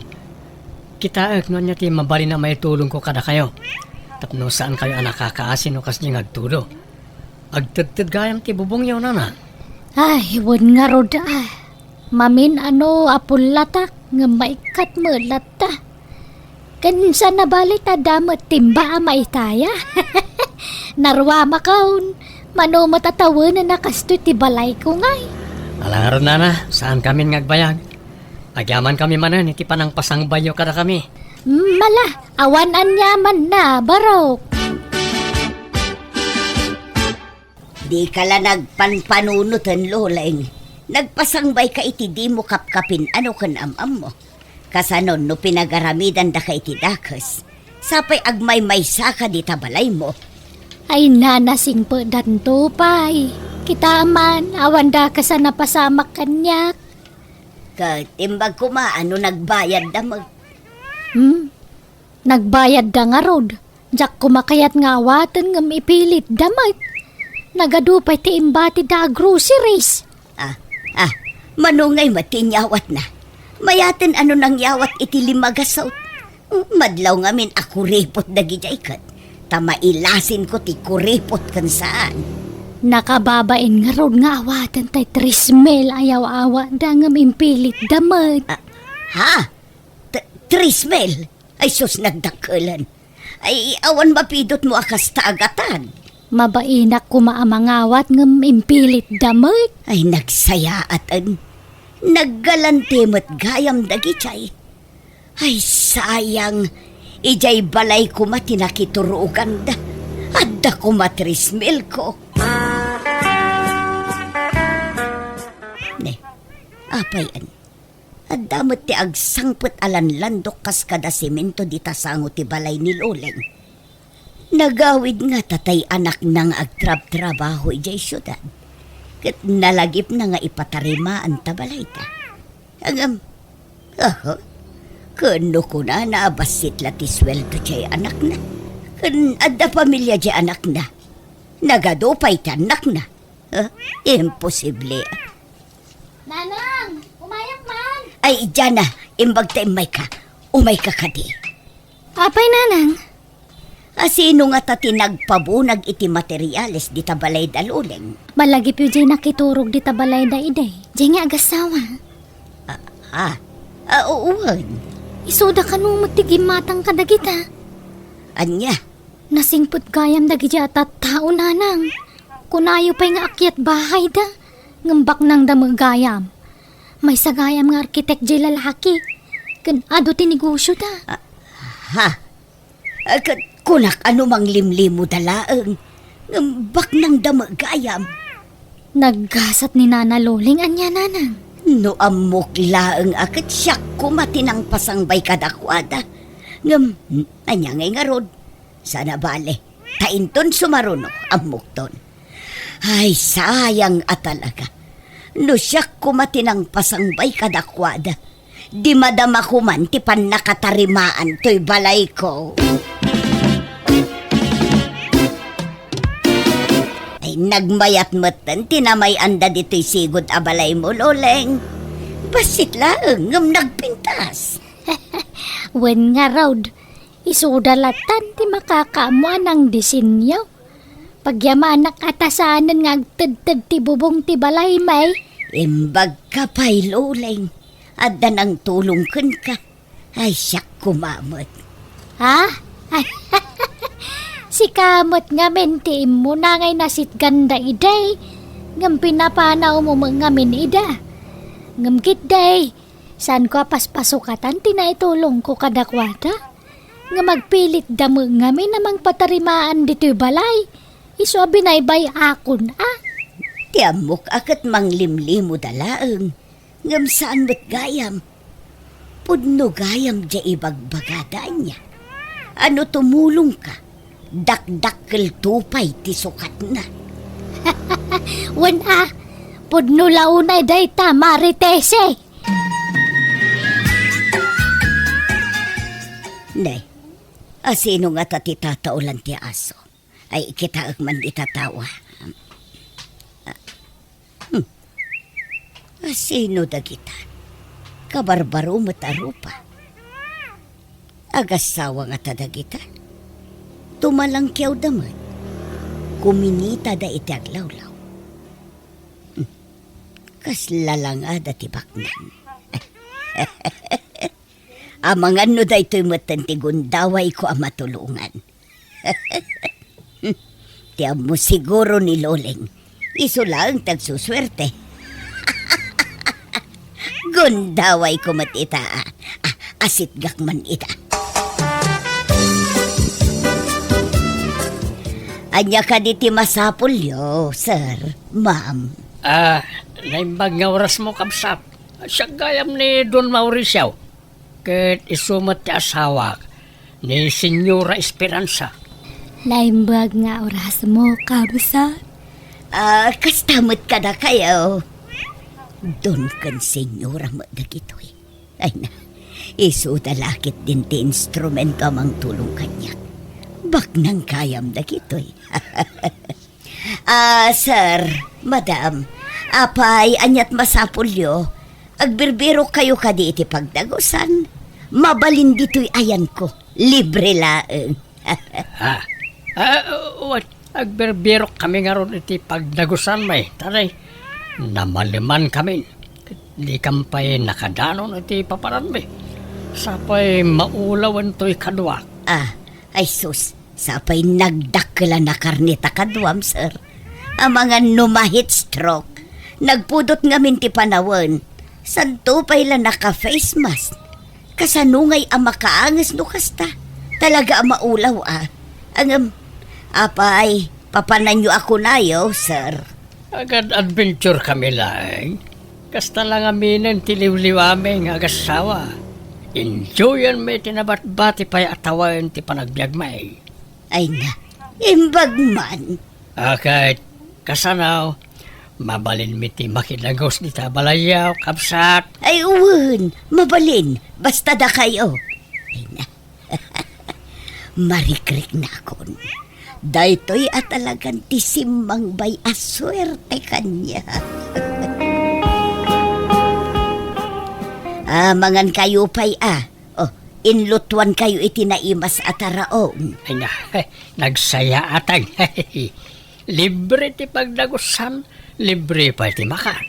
kitaek no ania ti mabalin a maitulongko kadakayo. Tapno saankayo a nakakaasi no kasdi nga agtudo. Agtedted gayam ti bubongyo, nana. Ay, wen ngarud, ah. Mamin-ano a pullatak, ngem maikkat met latta. Ken saan a bali ta adda met timba a maitaya. Naruamakon, mano met a tawenen a kastoy ti balayko ngay. Ala ngarud, nana, saan kamin nga agbayag. Agyaman kami manen iti panangpasangbayyo kadakami. Mala, awan aniamanna, Barok. Dika la nagpanpanunoten, Luleng. Nagpasangbayka iti dimo kapkapin-ano ken am-ammo. Kasanon no pinagaramidandaka iti dakes, sapay agmaymaysaka dita balaymo. Ay, nana, singpetdanto pay. Kita man, awan dakes a napasamak kaniak. Ket imbag koma a no nagbayadda met. Hmm? Nagbayadda ngarud. Diak koma kayat nga awaten ngem ipilitda met. Nagadu pay ti imbatida a groceries. Ah, ah, mano ngay met ti inyawatna? Mayaten a no nangyawat iti limagasut. Madlaw ngamin a kuripot dagidiay ket ta mailasinko ti kuripot ken saan. Nakababain ngarud nga awaten tay tres mil a yaw-awatda ngem impilitda met. Ah, ha? T-, tres mil? Ay sus, nagdakkelen. Ay, awan mapidutmo a kasta a gatad. Mabainak koma a mangawat ngem impilitda met. Ay, nagsayaaten. Naggalante met gayam dagidiay. Ay, sayang. Idiay balay koma ti nakituroganda. Adda koma tres mil ko. Ne, apay en. Adda met ti agsangpet a lanlandok kas kada semento dita sango ti balay ni Loleng. Nagawid ngata tay anakna nga agtrabtrabaho idiay siudad, ket nalagipna nga ipatarimaan ta balayda. Ngem, aha, Ken no kunana a bassit la ti sueldo diay anakna, ken adda pamilia diay anakna, nagadu pay ti annakna. Ah, imposible. Nanang, umayak man! Ay, Jana, imbag ta immayka. Umayka kadi. Apay, Nanang? Asino ngata ti nagpabunag iti materiales dita balay da Loleng? Malagipyo diay nakiturog dita balay da Iday, diay nga agassawa. Ah, ah, ah, wen. Isuda kano met ti gimmatang kadagita. Ania? Nasingpet gayam dagiti a tattao, Nanang. Kunayo pay nga akyat bahayda, ngem baknangda met gayam. Maysa gayam nga arkitek diay lalaki, ken adu ti negosioda. Ah, ha? Ah, ket kunak a no manglimlimoda laeng, ngem baknangda met gayam. Naggasat ni Nana Loleng ania, Nanang? No ammok laeng a ket siak koma ti nangpasangbay kadakuada. Ngem, ania ngay ngarud? Saan a bale, ta inton sumaruno, ammokton. Ay, sayang a talaga. No siak koma ti nangpasangbay kadakuada, di madamako man ti pannakatarimaan toy balayko. Ay, nagmayat metten ti namay-anda ditoy sigud a balaymo, Loleng. Bassit laeng ngem nagpintas. Wen ngarud, isuda latan ti makakaammo a nangdisenyo. Pagyamanak a ta saanen nga agtedted ti bubong ti balaymi. Imbagka pay, Loleng. Adda nangtulong kenka. Ay, siak koma met. Ha? Sika met ngamin ti immuna ngay nasitganda idi, ngem pinapanawmo met ngamin ida. Ngem ketdi, saanko a paspasukatan ti naitulongko kadakuada. Ngem agpilitda met ngamin a mangpatarimaan ditoy balay, isu a binaybay-akon a. Ti ammok a ket manglimlimoda laeng. Ngem saan met gayam. Pudno gayam diay ibagbagada ania. A no tumulongka, dakdakkelto pay ti sukatna. Wen a, pudno la unay dayta, Maritese. Ne, asino ngata ti tataolan ti aso? Ay, kitaek man ita tawa. Hmm. Asino dagita? Kabarbaro met a rupa. Agassawa ngata dagita? Tumalangkiawda met. Kuminitada iti aglawlaw. Hmm. Kasla langada ti baknang. Amangan no daytoy metten ti gundawayko a matulongan. Ti ammo siguro ni Loleng, isu laeng ti agsusuerte. Gundawayko met ita, a, a, asitgak man ita. Ania kadi ti masapulyo, sir, ma'am? Ah, naimbag nga orasmo, kabsat. Siak gayam ni Don Mauricio. Ket isu met ti asawak, ni Señora Esperanza. Naimbag nga orasmo, kabsat. Ah, kasta met kadakayo. Don ken Señora met dagitoy. Ay na, isuda la ketdin ti instrumento a mangtulong kaniak. Baknang gayam dagitoy. Ah, sir, madam, apay, ania't masapulyo? Agbirbirokkayo kadi iti pagdagusan? Mabalin ditoy ayanko. Libre laeng. Ha? Ah, wen, agbirbirok kami ngarud iti pagdagusan, may. Taray, namaliman kami. Dikam pay nakadanon iti paparanmi. Sapay maulawen toy kaduak. Ah, ay sus, sapay nagdakkel a nakarnita kaduam, sir. Amangan no ma-heat stroke. Nagpudot ngamin ti panawen. Santo pay la naka-face mask. Kasano ngay a makaanges no kasta? Talaga a maulaw a. Ngem, apay, papananyo a kunayo, sir? Agad-adventure kami laeng. Kasta la ngaminen ti liwliwami nga agassawa. Enjoyanmi ti nabatbati pay a tawen ti panagbiagmi. Ay na, imbag man. A ket, kasano, Mabalinmi ti makidagus dita balayyo, kabsat. Ay, wen, mabalin. Basta dakayo. Ay na. Marikriknakon. Daytoy a talagan ti simmangbay a suerte kaniak. Ah, mangankayo pay, ah. Oh, inlutuankayo iti naimas a taraon. Ay na, nagsayaatan. Libre ti pagdagusan, libre pay ti makan.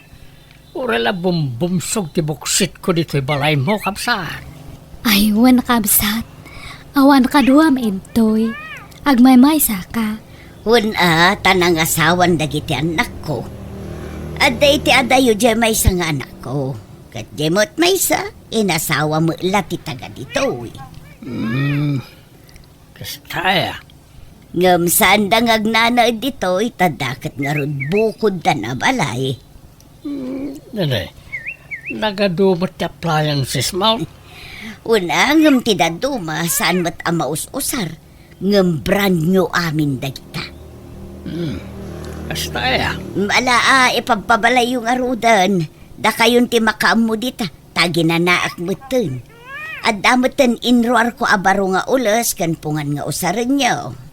Uray la bumbumsog ti buksitko ditoy balaymo, kabsat. Ay, wen, kabsat. Awan kaduam intoy. Agmaymaysaka. Wen a, ta nangasawan dagiti annakko. Adda iti adayo diay maysa nga anakko. Ket diay met maysa, inasawa met la ti taga ditoy. Hmm. Kasta aya. Ngem saanda nga agnanaed ditoy, ta dakket ngarud bukoddan a balay. Hmm, nene, nagadu met ti appliances mo? Una, ngem ti dadduma, saan met a maus-usar, ngem brand new amin dagita. Hmm, kasta aya. Ala a, ipagpabalayyo ngaruden, dakayon ti makaammo dita. Ta aginanaak metten. Adda metten inruarko a baro nga ules ken pungan nga usarenyo.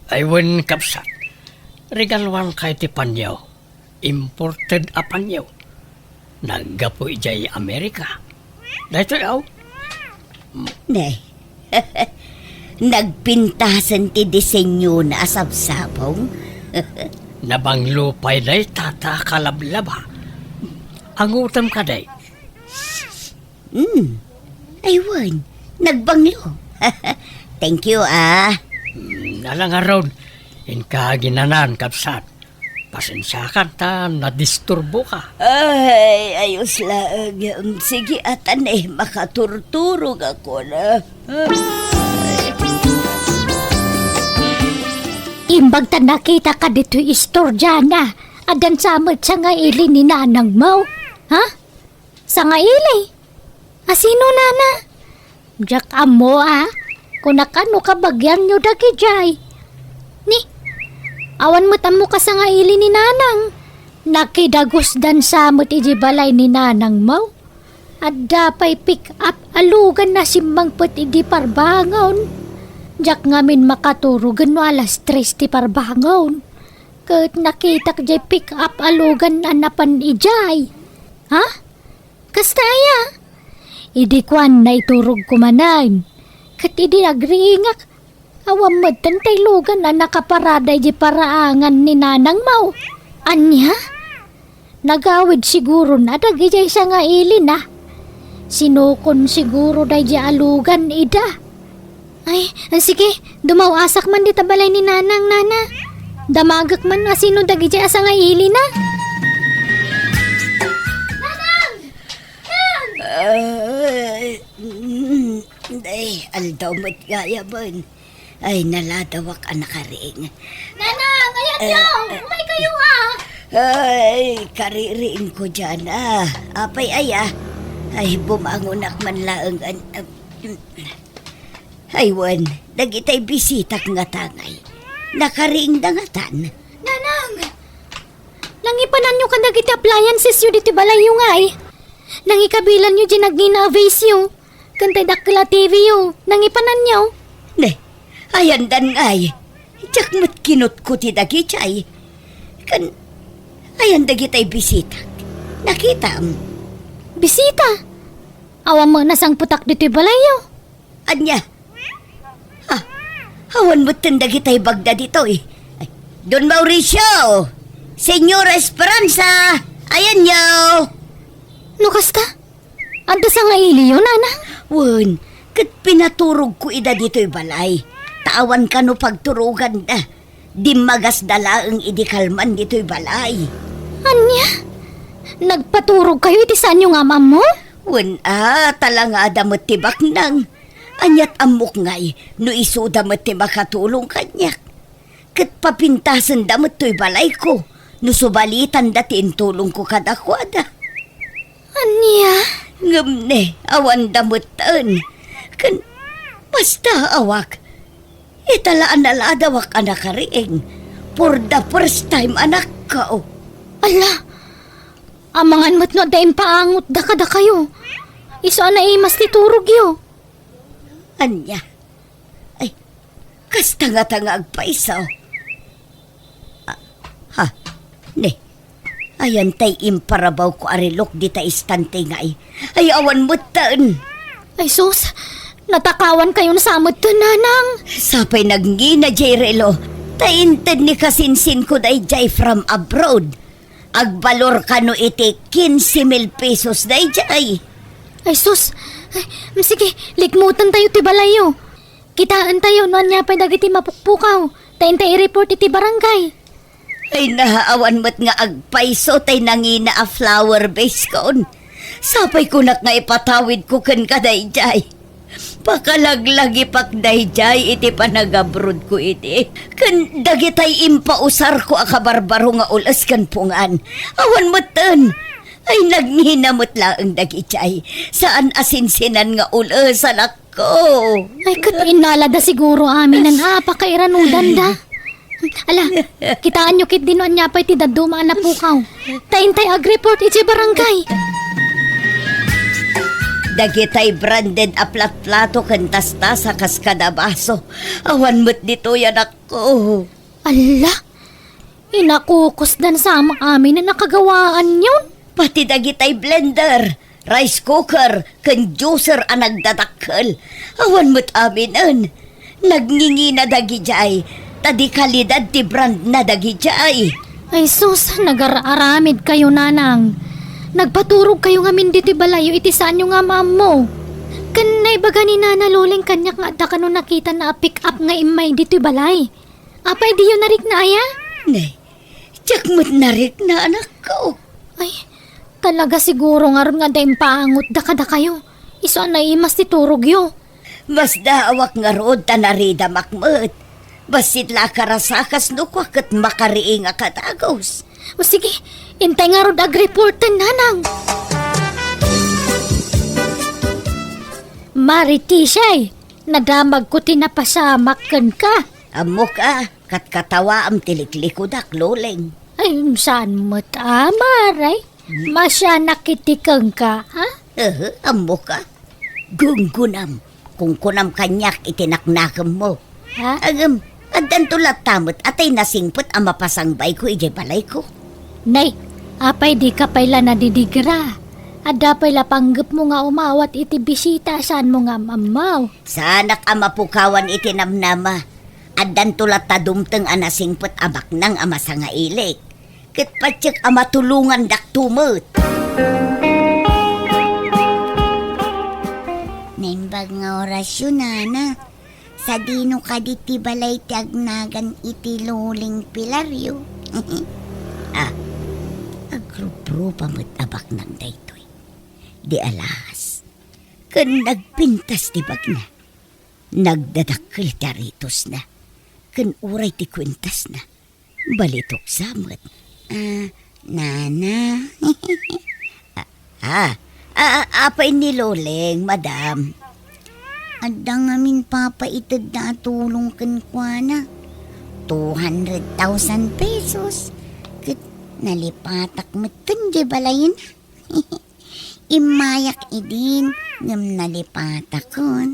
Ay wen, kabsat, regaluankayo ti panyo. Imported a panyo. Naggapu idiay Amerika. Daytoy, aw. Ne. Nagpintasen ti disenyona a sabsabong. Nabanglo pay dayta ta kalablaba. Angutem kadi. Hmm. Ay, wen. Nagbanglo. Thank you, ah. Hmm, ala ngarud. Inka aginanan, kabsat. Pasensiakan ta nadisturboka. Ay, ayos laeng. Sige, atan, eh, makaturturogakon, ah. Imbag ta nakitaka ditoy istorya na, addan sa met sangaili ni nanangmo, ha? Sangaili? A sino, nana? Diak ammo, a. Kunak no kabagianyo dagidiay. Ni, awan met ammo kasangaili ni nanang. Nakidagusdan sa met iti balay ni nanangmo. Adda pay pick-up a lugan a simmangpet idi parbangon. Diak ngamin makaturogen no alas tres ti parbangon. Ket nakitak diay pick-up a lugan a napan idiay. Ha? Kasta aya? Idi kuan, naiturogko manen. Ket idi agriingak, awan metten tay lugan a nakaparada iti paraangan ni nanangmo. Ania? Nagawid siguro na dagidiay sangaili na. Sinukon siguro daydiay a lugan ida. Ay, sige, dumaw-asak man dita balay ni nanang, nana. Damagek man a sino dagidiay a sangaili na. Nanang! Nang! Ay, mm, ay, aldaw met gayam. Ay, naladawak a nakariing. Nanang, ayanyo! Eh, eh. Umaykayo, a! Ay, kaririingko diay, a. Apay aya? Ay, bumangonak man laeng, an-, am-, ay, wen, dagitay bisitak nga tangay. Nakariingda ngatan. Nanang! Nangipananyo kadagiti appliancesyo ditoy balayyo ngay. Nangikabilanyo diay nagngina a vase yo. Ken tay dakkel a T V yo, nangipananyo. Ne, ayandan ngay. Diak met kinutko ti dagidiay. Ken, ayan dagitay bisitak. Nakitam? Bisita? Awan met nasangpetak ditoy balayyo. Ania? Ah, awan metten dagitay bagda ditoy. Ay, Don Mauricio! Señora Esperanza! Ayanyo! No kasta? Adda sangailiyo, nana? Wen, ket pinaturogko ida ditoy balay. Ta awan kano pagturoganda. Dimmagasda laeng idi kalman ditoy balay. Ania? Nagpaturogkayo iti saanyo nga am-ammo? Wen a, talangada met ti baknang. Aniat ammok ngay no isuda met ti makatulong kaniak. Ket papintasenda met toy balayko no subalitanda ti intulongko kadakuada. Ania? Ngem ne, awanda metten. Ken basta awak. Ita la a naladawak a nakariing. For the first time a nakkaw. Ala, amangan met no adda impaangotda kadakayo. Isu a naimas ti turogyo. Ania? Ay, kasta ngata nga agpayso. Ah, ha? Ne, ayan tay imparabawko a relok dita istante ngay. Ay, awan metten. Ay sus, natakawan kayon sa metten, nanang. Sapay nagngina jay relo, ta inted ni kasinsinko dayjay from abroad. Agbalor kano iti quince mil pesos dayjay. Ay sus, ay, sige, likmuten tayo ti balayyo. Kitaen tayo no ania pay dagiti mapukpukaw, ta intay i-report iti barangay. Ay, naawan met nga agpayso tay nangina a flower vase kon. Sapay kunak nga ipatawidko kenka dayjay. Pakalaglagipak dayjay iti panagabrodko idi. Ken dagitay impausarko a kabarbaro nga ul-es ken pungan. Awan metten. Ay, nagngina met laeng dagijay. Saan a sinsinan nga ul-es, anak ko. Ay, ket innalada siguro aminen a pakairanudanda. Ala, kitaenyo ketdi no ania pay ti dadduma a napukaw. Ta intay agreport iti barangay. Dagitay branded a platplato ken tastasa kas kada baso. Awan met ditoy, anakko. Ala, inakukusdan sa amin a nakagawaanyon. Pati dagitay blender, rice cooker, ken juicer a nagdadakkel. Awan met aminen. Nagngingina dagijay, ta di kalidad ti brand na dagijay. Ay sus, nagar-aramid kayo, nanang. Nagpaturog kayo ngamin ditoy balayyo iti saanyo nga am-ammo. Ken naibaga ni Nana Loleng kaniak nga adda kano nakitana a pick-up nga immay ditoy balay. Apay diyo narikna aya? Nay, diak met narikna, anakko. Ay, talaga siguro ngarud nga adda impaangotda kadakayo. Isu a naimas ti turogyo. Masdaawak ngarud ta naridamak met. Bassit la a karasa kas no kua ket makariing a kadagus. O sige, intay ngarud agreporten, nanang. Maritisay, nadamagko ti napasamak kenka. Ammok a, katkatawaam ti liklikudak, Loleng. Ay, saan met a, Mare? Hmm? Masianak iti kenka, ha? Ehe, ammok a. Gunggunam, kunkunam kaniak iti naknakemmo. Ha? Ngem, addanto latta met a tay nasingpet a mapasangbayko idiay balayko. Nay, apay dika pay la nadidigra? Adda pay la panggepmo nga umawat iti bisita a saanmo nga am-ammaw. Saanak a mapukawan iti namnama. Addanto latta dumteng a nasingpet a baknang a masangailik. Ket patiek a matulongandakto met. Naimbag nga orasyo, nana. Sadino kadi ti balay ti agnagan iti Loleng Pilario? Ah, agrubruba met a baknang daytoy. Di alas. Ken nagpintas ti bagna. Nagdadakkel ti aritosna. Ken uray ti kuentasna. Balitok sa met. Ah, nana. Ah, ah, ah, apay ni Loleng, madam? Adda ngamin papaitedda a tulong kenkuana. Two hundred thousand pesos. Ket nalipatak metten diay balayna. Immayak idin, ngem nalipatakon.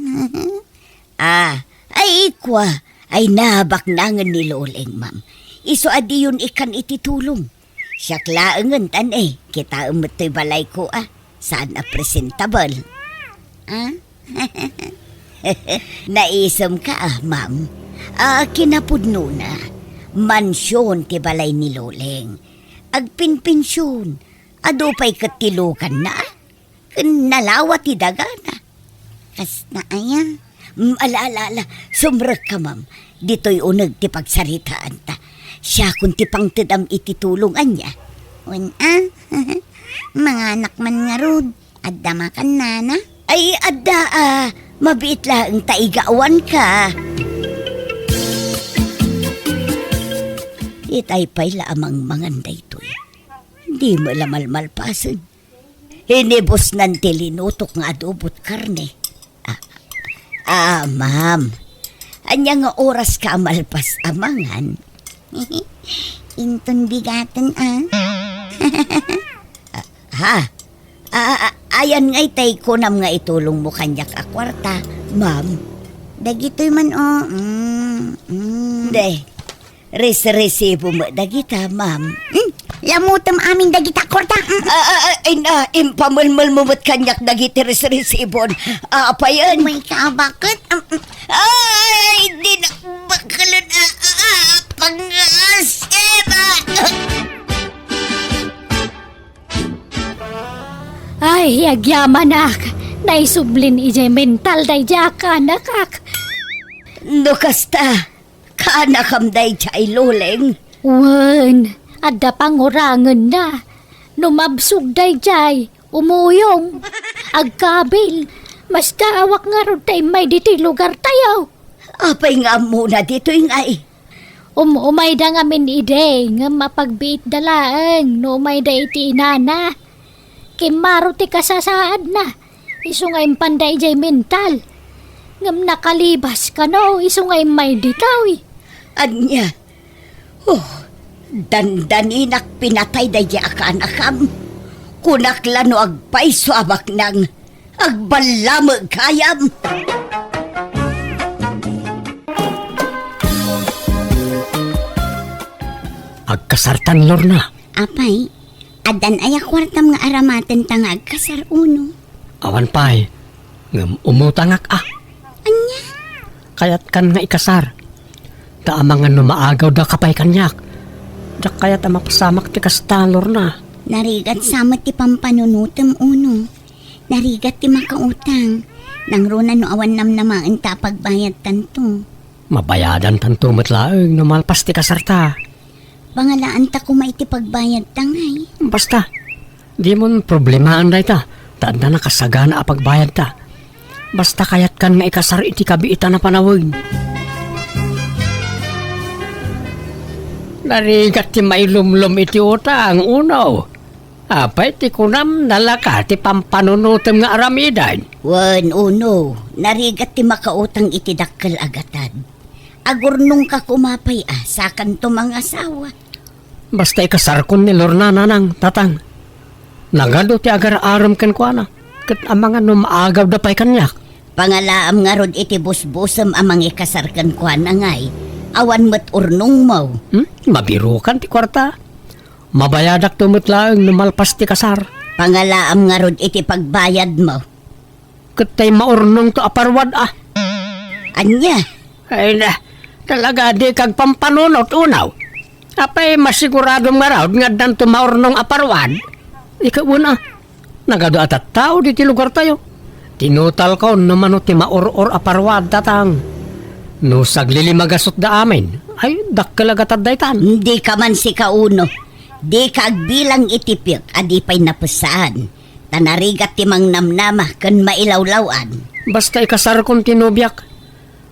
Ah, ay kua, ay nabaknangen ni Loleng, ma'am. Isu a diyon ikkan iti tulong. Siak laengen tan, eh, kitaem met toy balayko, ah. Saan a presentable. Ah? Naisem ka, ah, ma'am. Ah, kinapudnona, mansion ti balay ni Loleng. Agpinpension. Adu pay ket ti luganna, ah. Ken nalawa ti dagana. Kasta aya? Mm, ala, ala, ala. Sumrekka, ma'am. Ditoy uneg ti pagsaritaanta. Siakon ti pangtedam iti tulong ania. Wen a? Manganak man ngarud. Adda makan, nana? Ay, adda a. Mabiit laeng ta igawanka. Itay pay la a mangmangan daytoy. Di met la malmalpasen. Inibusnan ti linutok nga adobot karne. Ah, ah, ma'am. Ania nga oras ka a malpas a mangan? Inton bigaten, ah. Ha? A-, a-, ayan ngay tay kunam nga itulongmo kaniak a kuarta, ma'am? Dagitoy man, o. Mm, mm. De, resresibo met dagita, ma'am. Hmm? Lamutem amin dagita kuarta. Mm. A-, a-, a-, ay na, impamelmelmo met kaniak dagiti resresibon. Apayen? May kabaket? Mm, mm. Ay, di na bakelen, a-, a-, a-, pangasip. Ay, agyamanak! Naisublin idiay mental daydiay a kaanakak. No kasta, kaanakam daydiay, Loleng? Wen, adda pangurangenna. No mabsog daydiay, umuyong, agkabil. Mastaawak ngarud ta immay ditoy lugartayo. Apay nga ammona ditoy ngay? Um-, umayda ngamin idi, ngem apagbiitda laeng no umayda iti inana. Kimmaro ti kasasaadna, isu nga impanda idiay mental. Ngem nakalibas kano, isu nga immay ditoy. Ania? Oh, dandaninak pinatay daydiay a kaanakam. Kunak la no agpayso a baknang. Agballameg gayam. Agkasartan, Lorna. Apay, addan aya kuartam nga aramatenta nga agkasar, Uno? Awan pay, ngem umutangak a. Ania? Kayatkan nga ikasar. Ta amangan no maagawda ka pay kaniak. Diak kayat a mapasamak ti kasta, Lorna. Narigat sa met ti pampanunotem, Uno. Narigat ti makautang. Nangruna no awan namnamaenta a pagbayadtanto. Mabayadantanto met laeng no malpas ti kasarta. Pangalaanta koma iti pagbayadta ngay. Basta, dimon problemaen dayta, ta adda nakasagana a pagbayadta. Basta kayatkan nga ikasar iti kabiitan a panawen. Narigat ti mailumlom iti utang, Uno. Apay ti kunam, nalaka ti pampanunotem nga aramiden? Wen, Uno, narigat ti makautang iti dakkel a gatad. Agurnongka koma pay a, sakanto mangasawa. Basta ikasarkon ni Lorna, Nanang, Tatang. Nagadu ti agar-arem kenkuana, ket amangan no maagawda pay kaniak. Pangalaam ngarud iti busbusem a mangikasar kenkuana ngay, awan met urnongmo. Hmm? Mabirokan ti kuarta. Mabayadakto met laeng no malpas ti kasar. Pangalaam ngarud iti pagbayadmo. Ket tay maurnongto a parwad a. Ania? Ay na, talaga dika agpampanunot, Uno. Apay masiguradom ngarud nga addanto maurnong a parwad? Ikaw una, nagadu a tattao diti lugartayo. Tinutalko no mano ti maur-or a parwad, Tatang. No saglilimagasutda amin, ay dakkel a gatad daytan. Dika man sika, Uno. Dika agbilang iti piek a di pay napesaan. Ta narigat ti mangnamnama ken mailawlaw-an. Basta ikasarkon ti nobiak.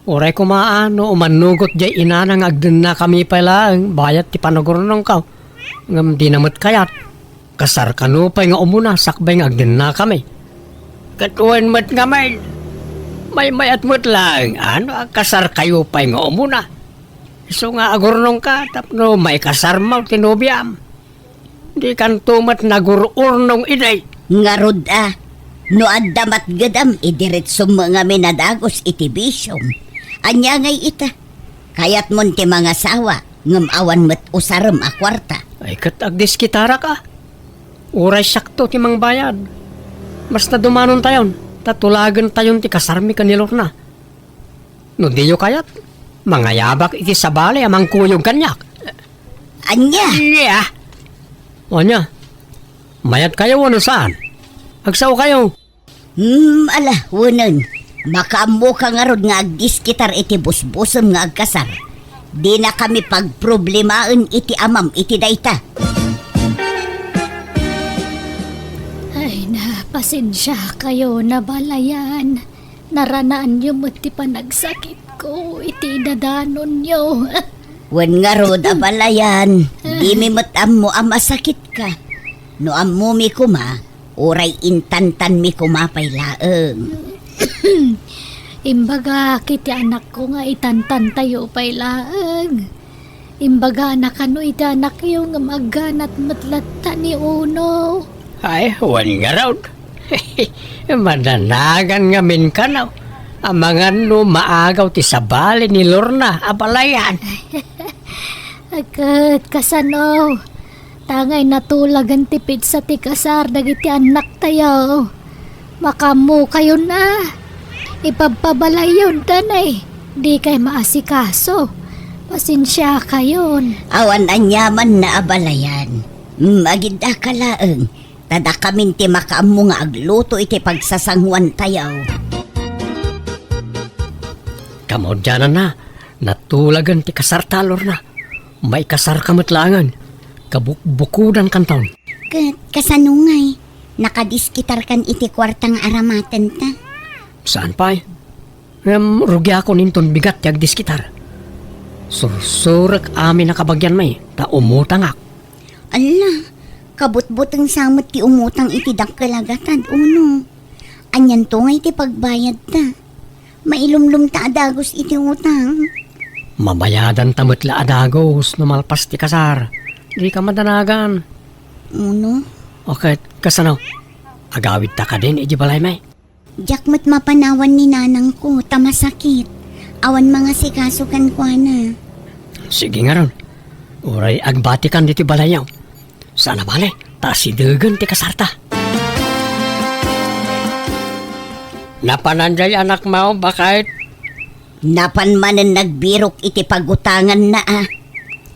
Uray koma a no umannugot diay inana nga agdennakami pay laeng bayat ti panagurnongko. Ngem dina met kayat. Kasar kano pay nga umuna sakbay nga agdennakami. Ket wen met ngamin, maymayat met laeng a no agkasarkayo pay nga umuna. Isu nga agurnongka tapno maikasarmo ti nobiam. Dikanto met nagur-urnong idi. Ngarud a, no adda matgedam, idiretsom ngamin a dagus iti bisiom. Ania ngay ita? Kayatmon ti mangasawa, ngem awan met usarem a kuarta. Ay, ket agdiskitarak a. Uray siakto ti mangbayad. Basta dumanontayon, ta tulagentayon ti kasarmi ken ni Lorna. No diyo kayat, mangayabak iti sabali a mangkuyog kaniak. Ania? Ania? Ania? Mayatkayo wenno saan? Agsaokayo. Hmm, ala, wenen. Makaammoka ngarud nga agdiskitar iti busbusem nga agkasar. Dinakami pagproblemaen iti amam iti dayta. Ay na, pasensiakayo, Abalayan. Naranaanyo met ti panagsakitko iti idadanonyo. Wen ngarud, Abalayan, dimi met ammo a masakitka. No ammomi koma, uray intantanmi koma pay laeng. Imbagak iti anakko nga itantantayo pay laeng. Imbagana kano iti anakyo ngem agganat met latta ni Uno. Ay, wen ngarud. Madanagan ngamin kano. Amangan no maagaw ti sabali ni Lorna a balayan. Ket kasano? Tangay natulagan ti petsa ti kasar dagiti annaktayo. Makaammokayon a. Ipabpabalayyon, danay. Dikay maasikaso. Pasensiakayon. Awan aniamanna a balayan. Mm, agidaka laeng. Ta dakamin ti makaammo nga agluto iti pagsasanguantayo. Kamaudiananna, natulagan ti kasarta, Lorna. Maikasarka met laengen. Kabukbukodankanton. Ket kasano ngay? Nakadiskitarkan iti kuarta nga aramatenta? Saan pay. Ngem rugiakon inton bigat ti agdiskitar. Sursurek amin a kabagianmi, ta umutangak. Alla, kabutbuteng sa met ti umutang iti dakkel a gatad, Uno. Anianto ngay ti pagbayadta? Mailumlomta a dagus iti utang. Mabayadanta met la a dagus no malpas ti kasar. Dika madanagan. Uno? O ket, kasano? Agawidta kadin iti balaymi? Diak met mapanawan ni nanangko ta masakit. Awan mangasikaso kenkuana. Sige ngarud. Uray agbatikan ditoy balayyo. Saan a bale, ta asidegen ti kasarta. Napanan jay anakmo, baket? Napan manen nagbirok iti pagutanganna a.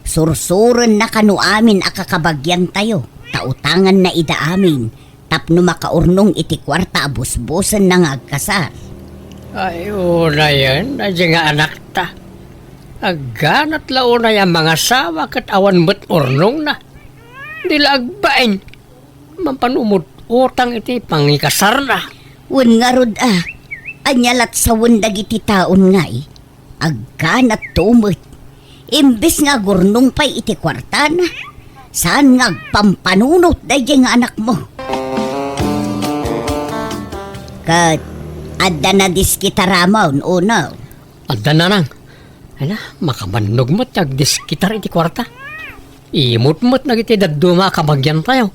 Sursurenna kano amin a kakabagiantayo, ta utanganna ida amin, tapno makaurnong iti kuarta a busbusenna nga agkasar. Ay, unayen, a di nga anakta. Agganat la unay a mangasawa ket awan met urnongna. Di la agbain. Mapan umut-utang iti pangikasarna. Wen ngarud a, ania lat sawen dagiti taon ngay? Agganat to met. Imbes nga agurnong pay iti kuartana, saan nga agpampanunot daydiay nga anakmo. Ket adda nadiskitaramon, Uno? Adda, nanang. Ay na, makabannog met ti agdiskitar iti kuarta. Imut met dagiti dadduma a kabagiantayo.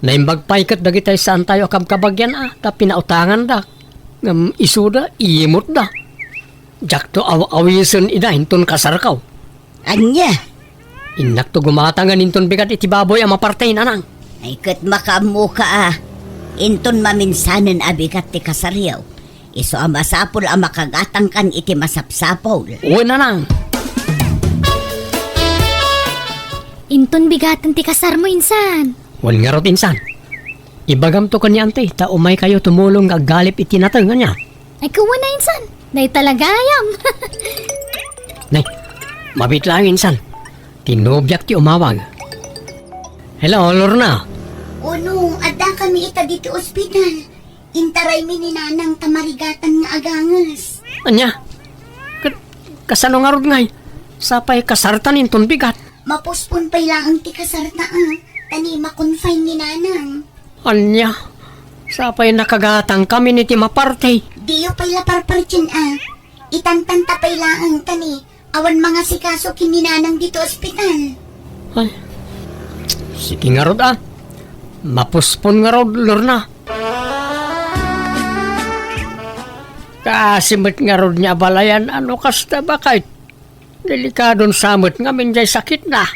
Naimbag pay ket dagiti saantayo a kabkabagian a ta pinautanganda. Ngem isuda, imutda. Diakto aw-awisen ida inton kasarko. Ania? Innakto gumatangen inton bigat iti baboy a maparti, nanang. Ay ket makaammoka a. Inton maminsanen a bigat ti kasaryo, isu a masapul a makagatangkan iti masapsapul. Wen, nanang. Inton bigaten ti kasarmo, insan. Wen ngarud, insan. Ibagamto ken ni Auntie ta umaykayo tumulong nga aggalip iti nateng, ania? Ay, kuana, insan. Dayta la gayam. Nay, mabiit laeng, insan. Ti nobiak ti umawag. Hello, Lorna. Uno, addakami ita ditoy ospital. Intaraymi ni nanang ta marigatan nga aganges. Ania? Ka-, kasano ngarud ngay? Sapay kasartan inton bigat. Mapospon pay laeng ti kasarta a, ta ni ma-confine ni nanang. Ania? Sapay nakagatangkamin iti maparti. Diyo pay la parpartien a. Itantanta pay laeng ta ni awan mangasikaso ken ni nanang ditoy ospital. Ay, sige ngarud a. Mapospon ngarud, Lorna. Kaasi met ngarud ni abalayan a no kasta, baket. Delikadon sa met ngamin jay sakitna.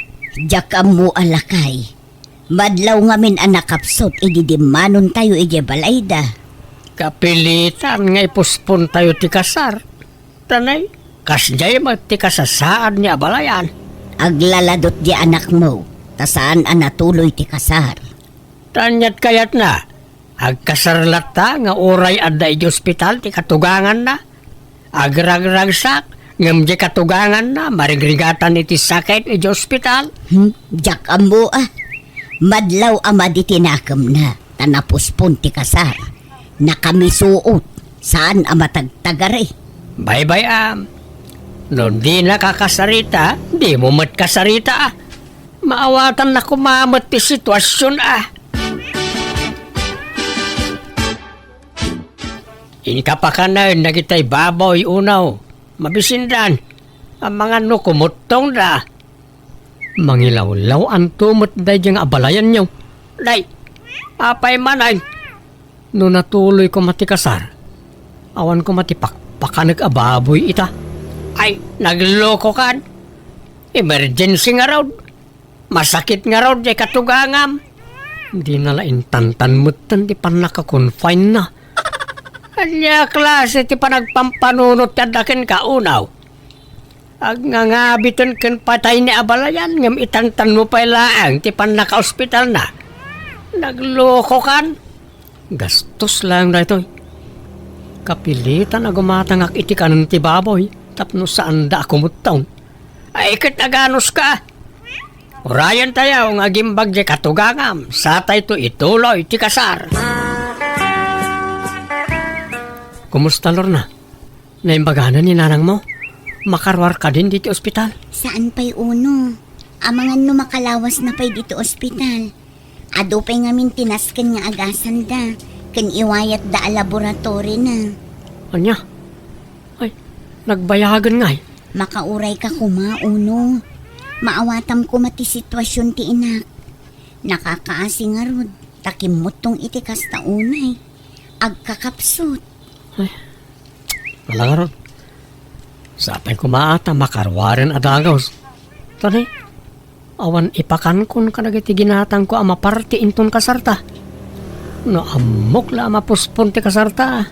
Diak ammo a lakay. Madlaw ngamin a nakapsut idi dimmanontayo idiay balayda. Kapilitan nga ipospontayo ti kasar. Ta nay, kasdiay met ti kasasaad ni abalayan. Aglaladot di anakmo, ta saan a natuloy ti kasar. Ta aniat kayatna, agkasar latta nga uray adda idiay ospital ti katuganganna. Agragragsak, ngem diay katuganganna, marigrigatan iti sakit idiay ospital. Hmm, diak ammo a. Madlaw a madi ti nakemna, ta napospon ti kasar. Nakamisuot, saan a matagtagari. Baybay-am. No dinaka kasarita, dimo met kasarita a. Maawatanna koma met ti situasion a. Inka pakanen dagitay baboy, Uno. Mabisindan. Amangan no kumuttongda. Mangilawlaw-anto met daydiay nga abalayanyo. Nay, apay man ay? No natuloy koma ti kasar, awan koma ti pakpakanek a baboy ita. Ay, naglokokan. Emergency ngarud. Masakit ngarud diay katugangam. Dina la intantan metten ti pannaka-confine na. Ania klase ti panagpampanunot ti adda kenka, Unaw? Agngangabiton ken patay ni abalayan ngem itantanmo pay laeng ti pannakaospitalna. Naglokokan. Gastos laeng daytoy. Kapilitan a gumatangak iti kanen ti baboy tapno saanda a kumutton. Ay, ket aganuska. Urayentayo nga agimbag diay katugangam, satayto ituloy ti kasar. Kumusta, Lorna? Naimbaganan ni nanangmo? Makaruar kadin ditoy ospital? Saan pay, Uno. Amangan no makalawasna pay ditoy ospital. Adu pay ngamin ti nasken nga agasanda, ken iwayatda a laboratorina. Ania? Ay, nagbayagen ngay. Makaurayka koma, Uno. Maawatam koma ti situasion ti inak. Nakakaasi ngarud, ta kimmuttong iti kasta unay. Agkakapsut. Ay, ala ngarud. Sapay koma ta makaruaren a dagus. Tani, awan ipakankon kadagiti ginatangko a maparti inton kasarta. No ammok la a mapospon ti kasarta,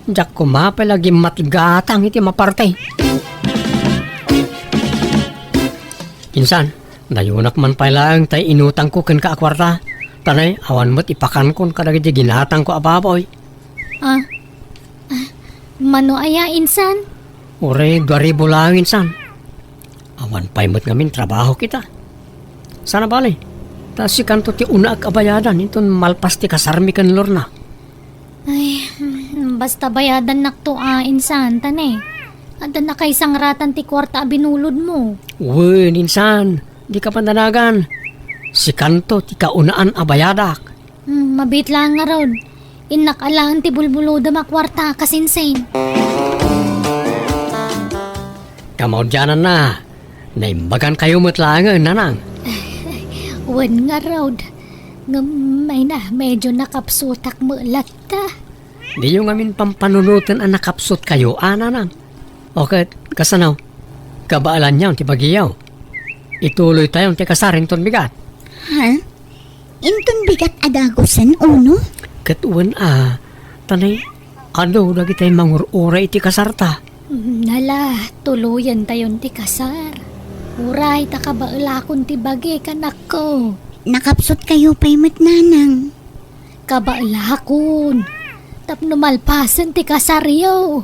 diak koma pay la gimmatgatang iti maparti. Insan, nayunak man pay laeng tay inutangko kenka a kuarta. Tani, awan met ipakankon kadagiti ginatangko a baboy. Ah, ah, mano aya, insan? Uray dua ribu laeng, insan. Awan pay met ngamin trabahok ita. Sana bale, ta sikanto ti unaak a bayadan inton malpas ti kasarmi ken Lorna. Ay, basta bayadannakto a, insan, ta ne, adda nakaisangratan ti kuarta a binulodmo. Wen, insan, dika pandanagan. Sikanto ti kaunaan a bayadak. Hmm, mabiit laeng ngarud. Innak alaen ti bulbulodem a kuarta, kasinsin. Kamaudiananna, naimbagankayo met laengen, nanang. Wen ngarud. Ngem, ay na, medyo nakapsutak met latta. Diyo ngamin pampanunoten a nakapsutkayo, a, nanang? O ket, kasano? Kabaelanyon ti bagiyo. Ituloytayon ti kasar inton bigat. Ha? Inton bigat a dagusen, Uno? Ket wen a, ta ne, adu dagiti mangur-uray iti kasarta. Nala, tuloyentayon ti kasar. Uray ta kabaelakon ti bagi, kanakko. Nakapsutkayo pay met, nanang. Kabaelakon. Tapno malpasen ti kasaryo.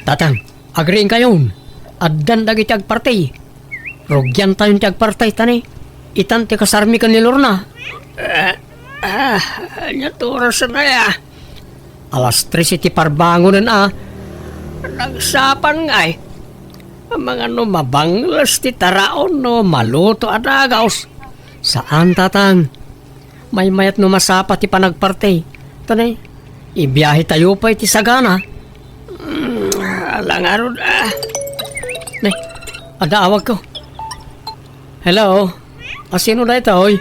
Tatang, agriingkayon. Addan dagiti agparti. Rugiantayon ti agparti, ta ne, itan ti kasarmi ken ni Lorna. Eh, ah, ania ti orasen aya? Alas tres iti parbangonen a. Nagsapan ngay. Amangan no mabangles ti taraon no maluto a dagus. Saan, tatang. Maymayat no masapa ti panagparti. Ta ne, ibiyahetayo pay iti sagana. Mm, ala ngarud, ah. Ne, adda awagko. Hello? Asino daytoy?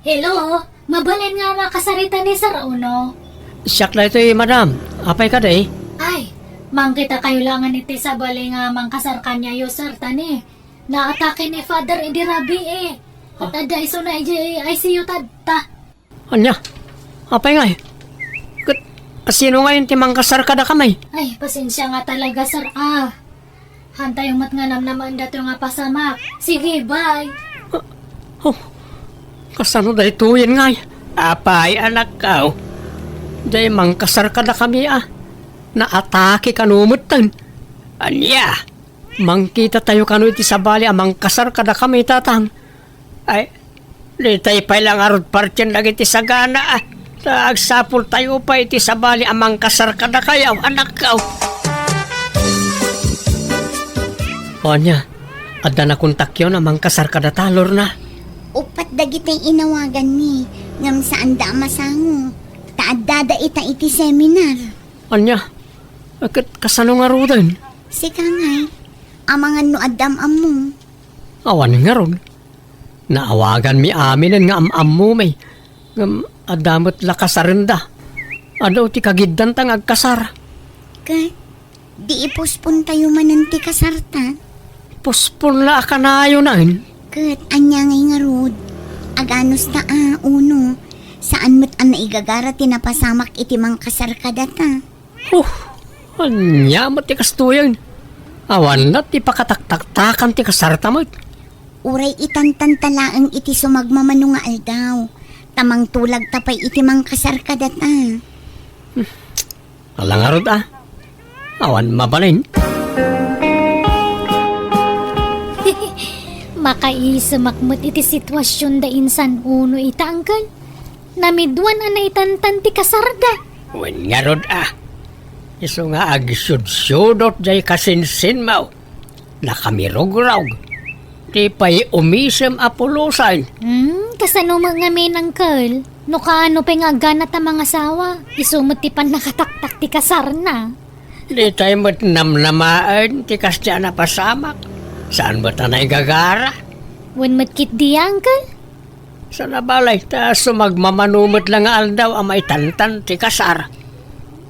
Hello? Mabalin nga makasarita ni Sir Uno? Siak daytoy, madam. Apay kadi? Ay, mangkitakayo laengen iti sabali nga mangkasar kaniayo, sir, ta ne, naatake ni Father idi rabii. Ket adda isuna idiay I C U tatta. Ania? Apay ngay? Ket asino ngayon ti mangkasar kadakami? Ay, pasensia nga talaga, sir, a. Hantayo met nga namnamaen datoy nga pasamak. Sige, bye. Oh, kasano daytoyen ngay? Apay, anakko? Diay mangkasar kadakami a. Naatake kano metten. Ania? Mangkitatayo kano iti sabali a mangkasar kadakami, tatang. Ay, ditay pay la ngarud partien dagiti sagana, a. Ta agsapultayo pay iti sabali a mangkasar kadakayo, anakko. O ania, adda nakontakyon a mangkasar kadata, Lorna? Uppat dagiti inawaganmi, ngem saanda a masango. Ta addada ita iti seminar. Ania? Ket kasano ngaruden? Sika ngay, Amangan no addam ammo. Awan ngarud. Naawaganmi aminen nga am-ammomi. Ngem adda met la kasarenda. Adu ti kagiddanta nga agkasar. Ket, di ipospon tayo manen ti kasarta? Pospon la a kanayonen. Ket, ania ngay ngarud? Aganus ta a, Uno. Saan met a naigagara ti napasamak iti mangkasar kadata. Huh, ania met ti kastoyen? Awan la ti pakataktaktakan ti kasarta met. Uray itantanta laeng iti sumagmamano nga aldaw, ta mangtulagta pay iti mangkasar kadata. Ala ngarud a, awan mabalin. Makaisemak met iti situasionda insan Uno ita, Angkel. Namiduan a naitantan ti kasarda. Wen ngarud a, isu nga agsudsudot jay kasinsinmo. Nakamirugrog. Di pay umisem a pulosen. Hmm, kasano met ngamin, Angkel? No kaano pay nga agganat a mangasawa, isu met ti pannakataktak ti kasarna. Di tay met namnamaen ti kasdiay a napasamak. Saan met a naigagara? Wen met ketdi, Angkel? Saan a balay, ta sumagmamano met la nga aldaw a maitantan ti kasar.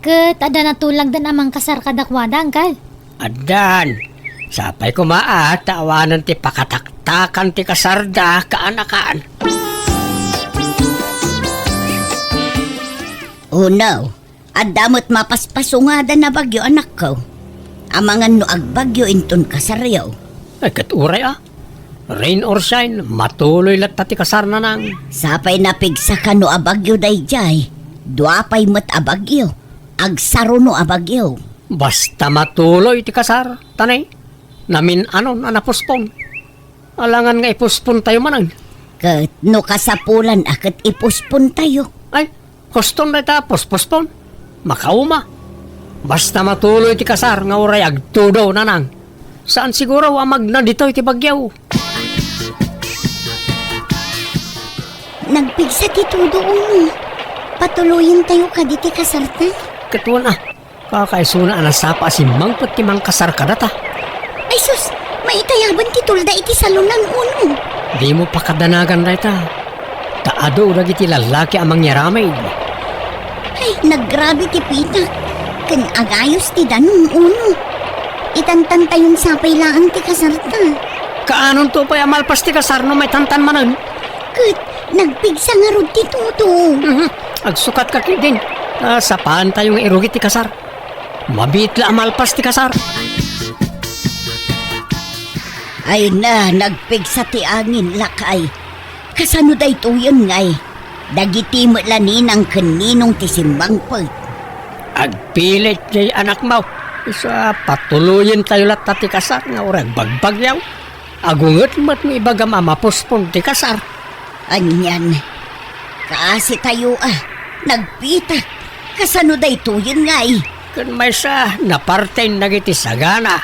Ket adda natulagdan a mangkasar kadakuada, Angkel? Addan. Sapay koma a ta awanen ti pakataktakan ti kasarda kaanakan. Uno, adda met mapaspasungada a bagyo, anakko. Amangan no agbagyo inton kasaryo. Ay, ket uray a. Rain or shine, matuloy latta ti kasar, Nanang. Sapay napigsaka no a bagyo daydiay, dua pay met a bagyo. Agsaruno a bagyo. Basta matuloy ti kasar, ta nay, namin-anon a napospon. Alangan nga ipospon tayo manen. Ket no kasapulan a ket ipospon tayo. Ay, huston dayta a pospospon. Makauma. Basta matuloy ti kasar nga uray agtudo, Nanang. Saan siguro a magna ditoy ti bagyo. Nagpigsa ti tudo, Uno. Patuloyen tayo kadi ti kasarta? Ket wen a, kakaisuna a nasapa a simmangpet ti mangkasar kadata. Ay sus, maitayaban ti tulda iti salonan, Uno. Dimo pakadanagan dayta. Ta adu dagiti lallaki a mangyaramid. Ay, nagrabe ti pitak. Ken agayus ti danum, Uno. Itantan tayon sapay laeng ti kasarta. Kaanonto pay a malpas ti kasar no maitantan manen? Ket nagpigsa ngarud ti tudo. Mhm. Agsukatka ketdin. Ah, sapaan tayo nga irugi ti kasar. Mabiit la a malpas ti kasar. Ay na, nagpigsa ti angin, lakay. Kasano daytoyen ngay? Dagiti met la ninang ken ninong ti simmangpet. Agpilit jay anakmo. Isu a patuloyen tayo latta ti kasar nga uray agbagbagyo. Agunget met no ibagam a mapospon ti kasar. Anian, kaasi tayo a, nagpitak. Kasano daytoyen ngay? Ken maysa, naparten dagiti sagana.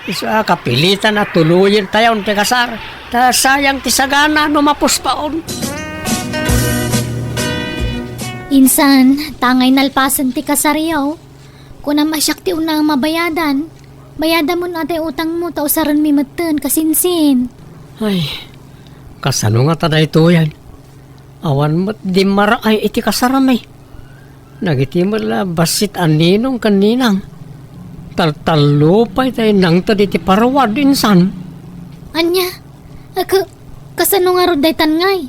Isu a kapilitan a tuloyen tayon ti kasar. Ta sayang ti sagana no mapuspaon. Insan, ta ngay nalpasen ti kasaryo. Kunam a siak ti unang mabayadan. Bayadam unay utangmo ta usarenmi metten, kasinsin. Ay, kasano ngata daytoyen? Awan met dimmaraay iti kasarmi. Dagiti met la bassit a ninong ken ninang. Taltallo pay tay nangted iti paruwad, insan. Ania? Ak-, kasano ngarud daytan ngay?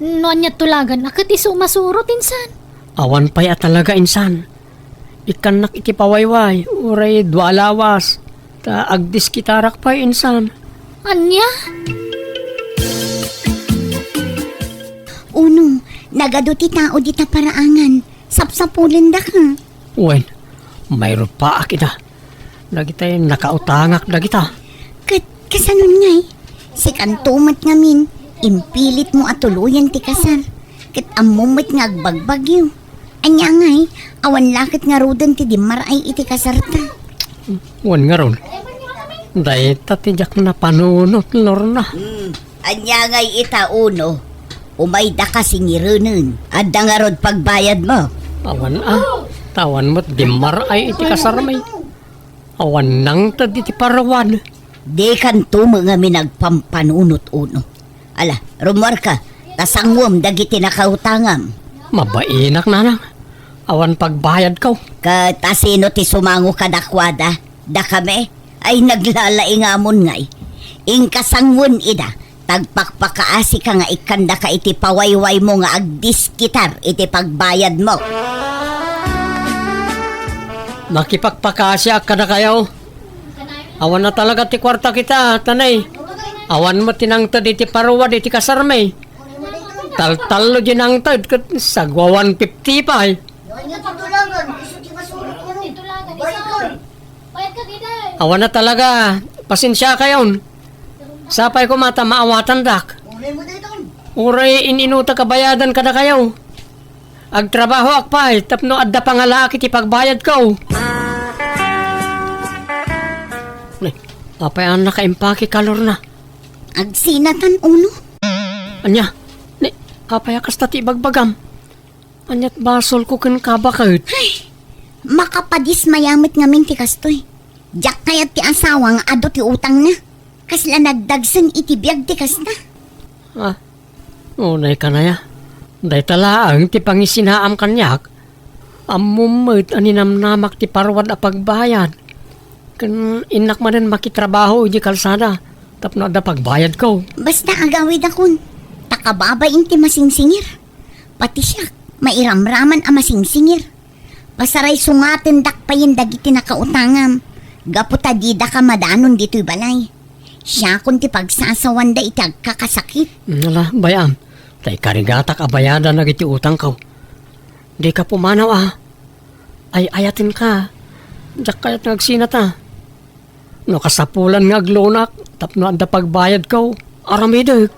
No ania tulagan, a ket isu masurot, insan? Awan pay a talaga, insan. Ikkannak iti pawayway, uray dua a lawas, ta agdiskitarak pay, insan. Ania? Uno, nagadu ti tao dita paraangan. Sapsapulendaka. Wen, mayrupaak ida. Dagitay nakautangak dagita. Ket kasano ngay? Sikanto met ngamin, impilitmo a tuloyen ti kasar. Ket ammom met nga agbagbagyo. Ania ngay, awan la ket ngaruden ti dimmaraay iti kasarta. Wen ngarud, dayta ti diak napanunot, Lorna. Hmm, ania ngay ita, Uno? Umaydaka singirenen. Adda ngarud pagbayadmo? Awan a, ta awan met dimmaraay iti kasarmi. Awan nangted iti paruwad. Dikanto met ngamin agpampanunot-unot. Ala, rummuarka, ta sanguem dagiti nakautangam. Mabainak, nanang. Awan pagbayadko. Ket asino ti sumango kadakuada? Dakami? Ay, naglalaingamon ngay. Inka sangoen ida, ta agpakpakaasika nga ikkandaka iti pawaywaymo nga agdiskitar iti pagbayadmo. Makipakpakaasiak kadakayo. Awan na talaga ti kuarta kita, tanay. Awan met ti nangted iti paruwad iti kasarmi. Taltallo di nangted ket sagwa one fifty pay. Awan na talaga. Pasensiakayon. Sapay koma ta maawatandak. Uray in-inutak a bayadan kadakayo. Agtrabahoak pay tapno adda pangalaak iti pagbayadko. Ni, apay a nakaimpake kalorna? Agsinatan, Uno. Ania? Ni, apay a kasta ti ibagbagam? Ania't basolko kenka baket? Ay, makapadismaya met ngamin ti kastoy. Diak kayat ti asawa nga adu ti utangna. Kasla nagdagsen iti biag ti kasta. Ah, unay kanaya. Dayta laeng ti pangisinaam kaniak. Ammom met a ninamnamak ti paruwad a pagbayad. Ken innak manen makitrabaho iti kalsada tapno adda pagbayadko. Basta agawidakon, ta kababain ti masingsingir. Pati siak, mairamraman a masingsingir. Pasaraysungatendak payen dagiti nakautangam, gapu ta didaka madanon ditoy balay. Siakon ti pagsasawanda iti agkakasakit. Ala, bay-am, ta ikarigatak a bayadan dagiti utangko. Dika pumanaw a. Ay-ayatenka. Diak kayat nga agsinata. No kasapulan nga aglunak tapno adda pagbayadko, aramidek.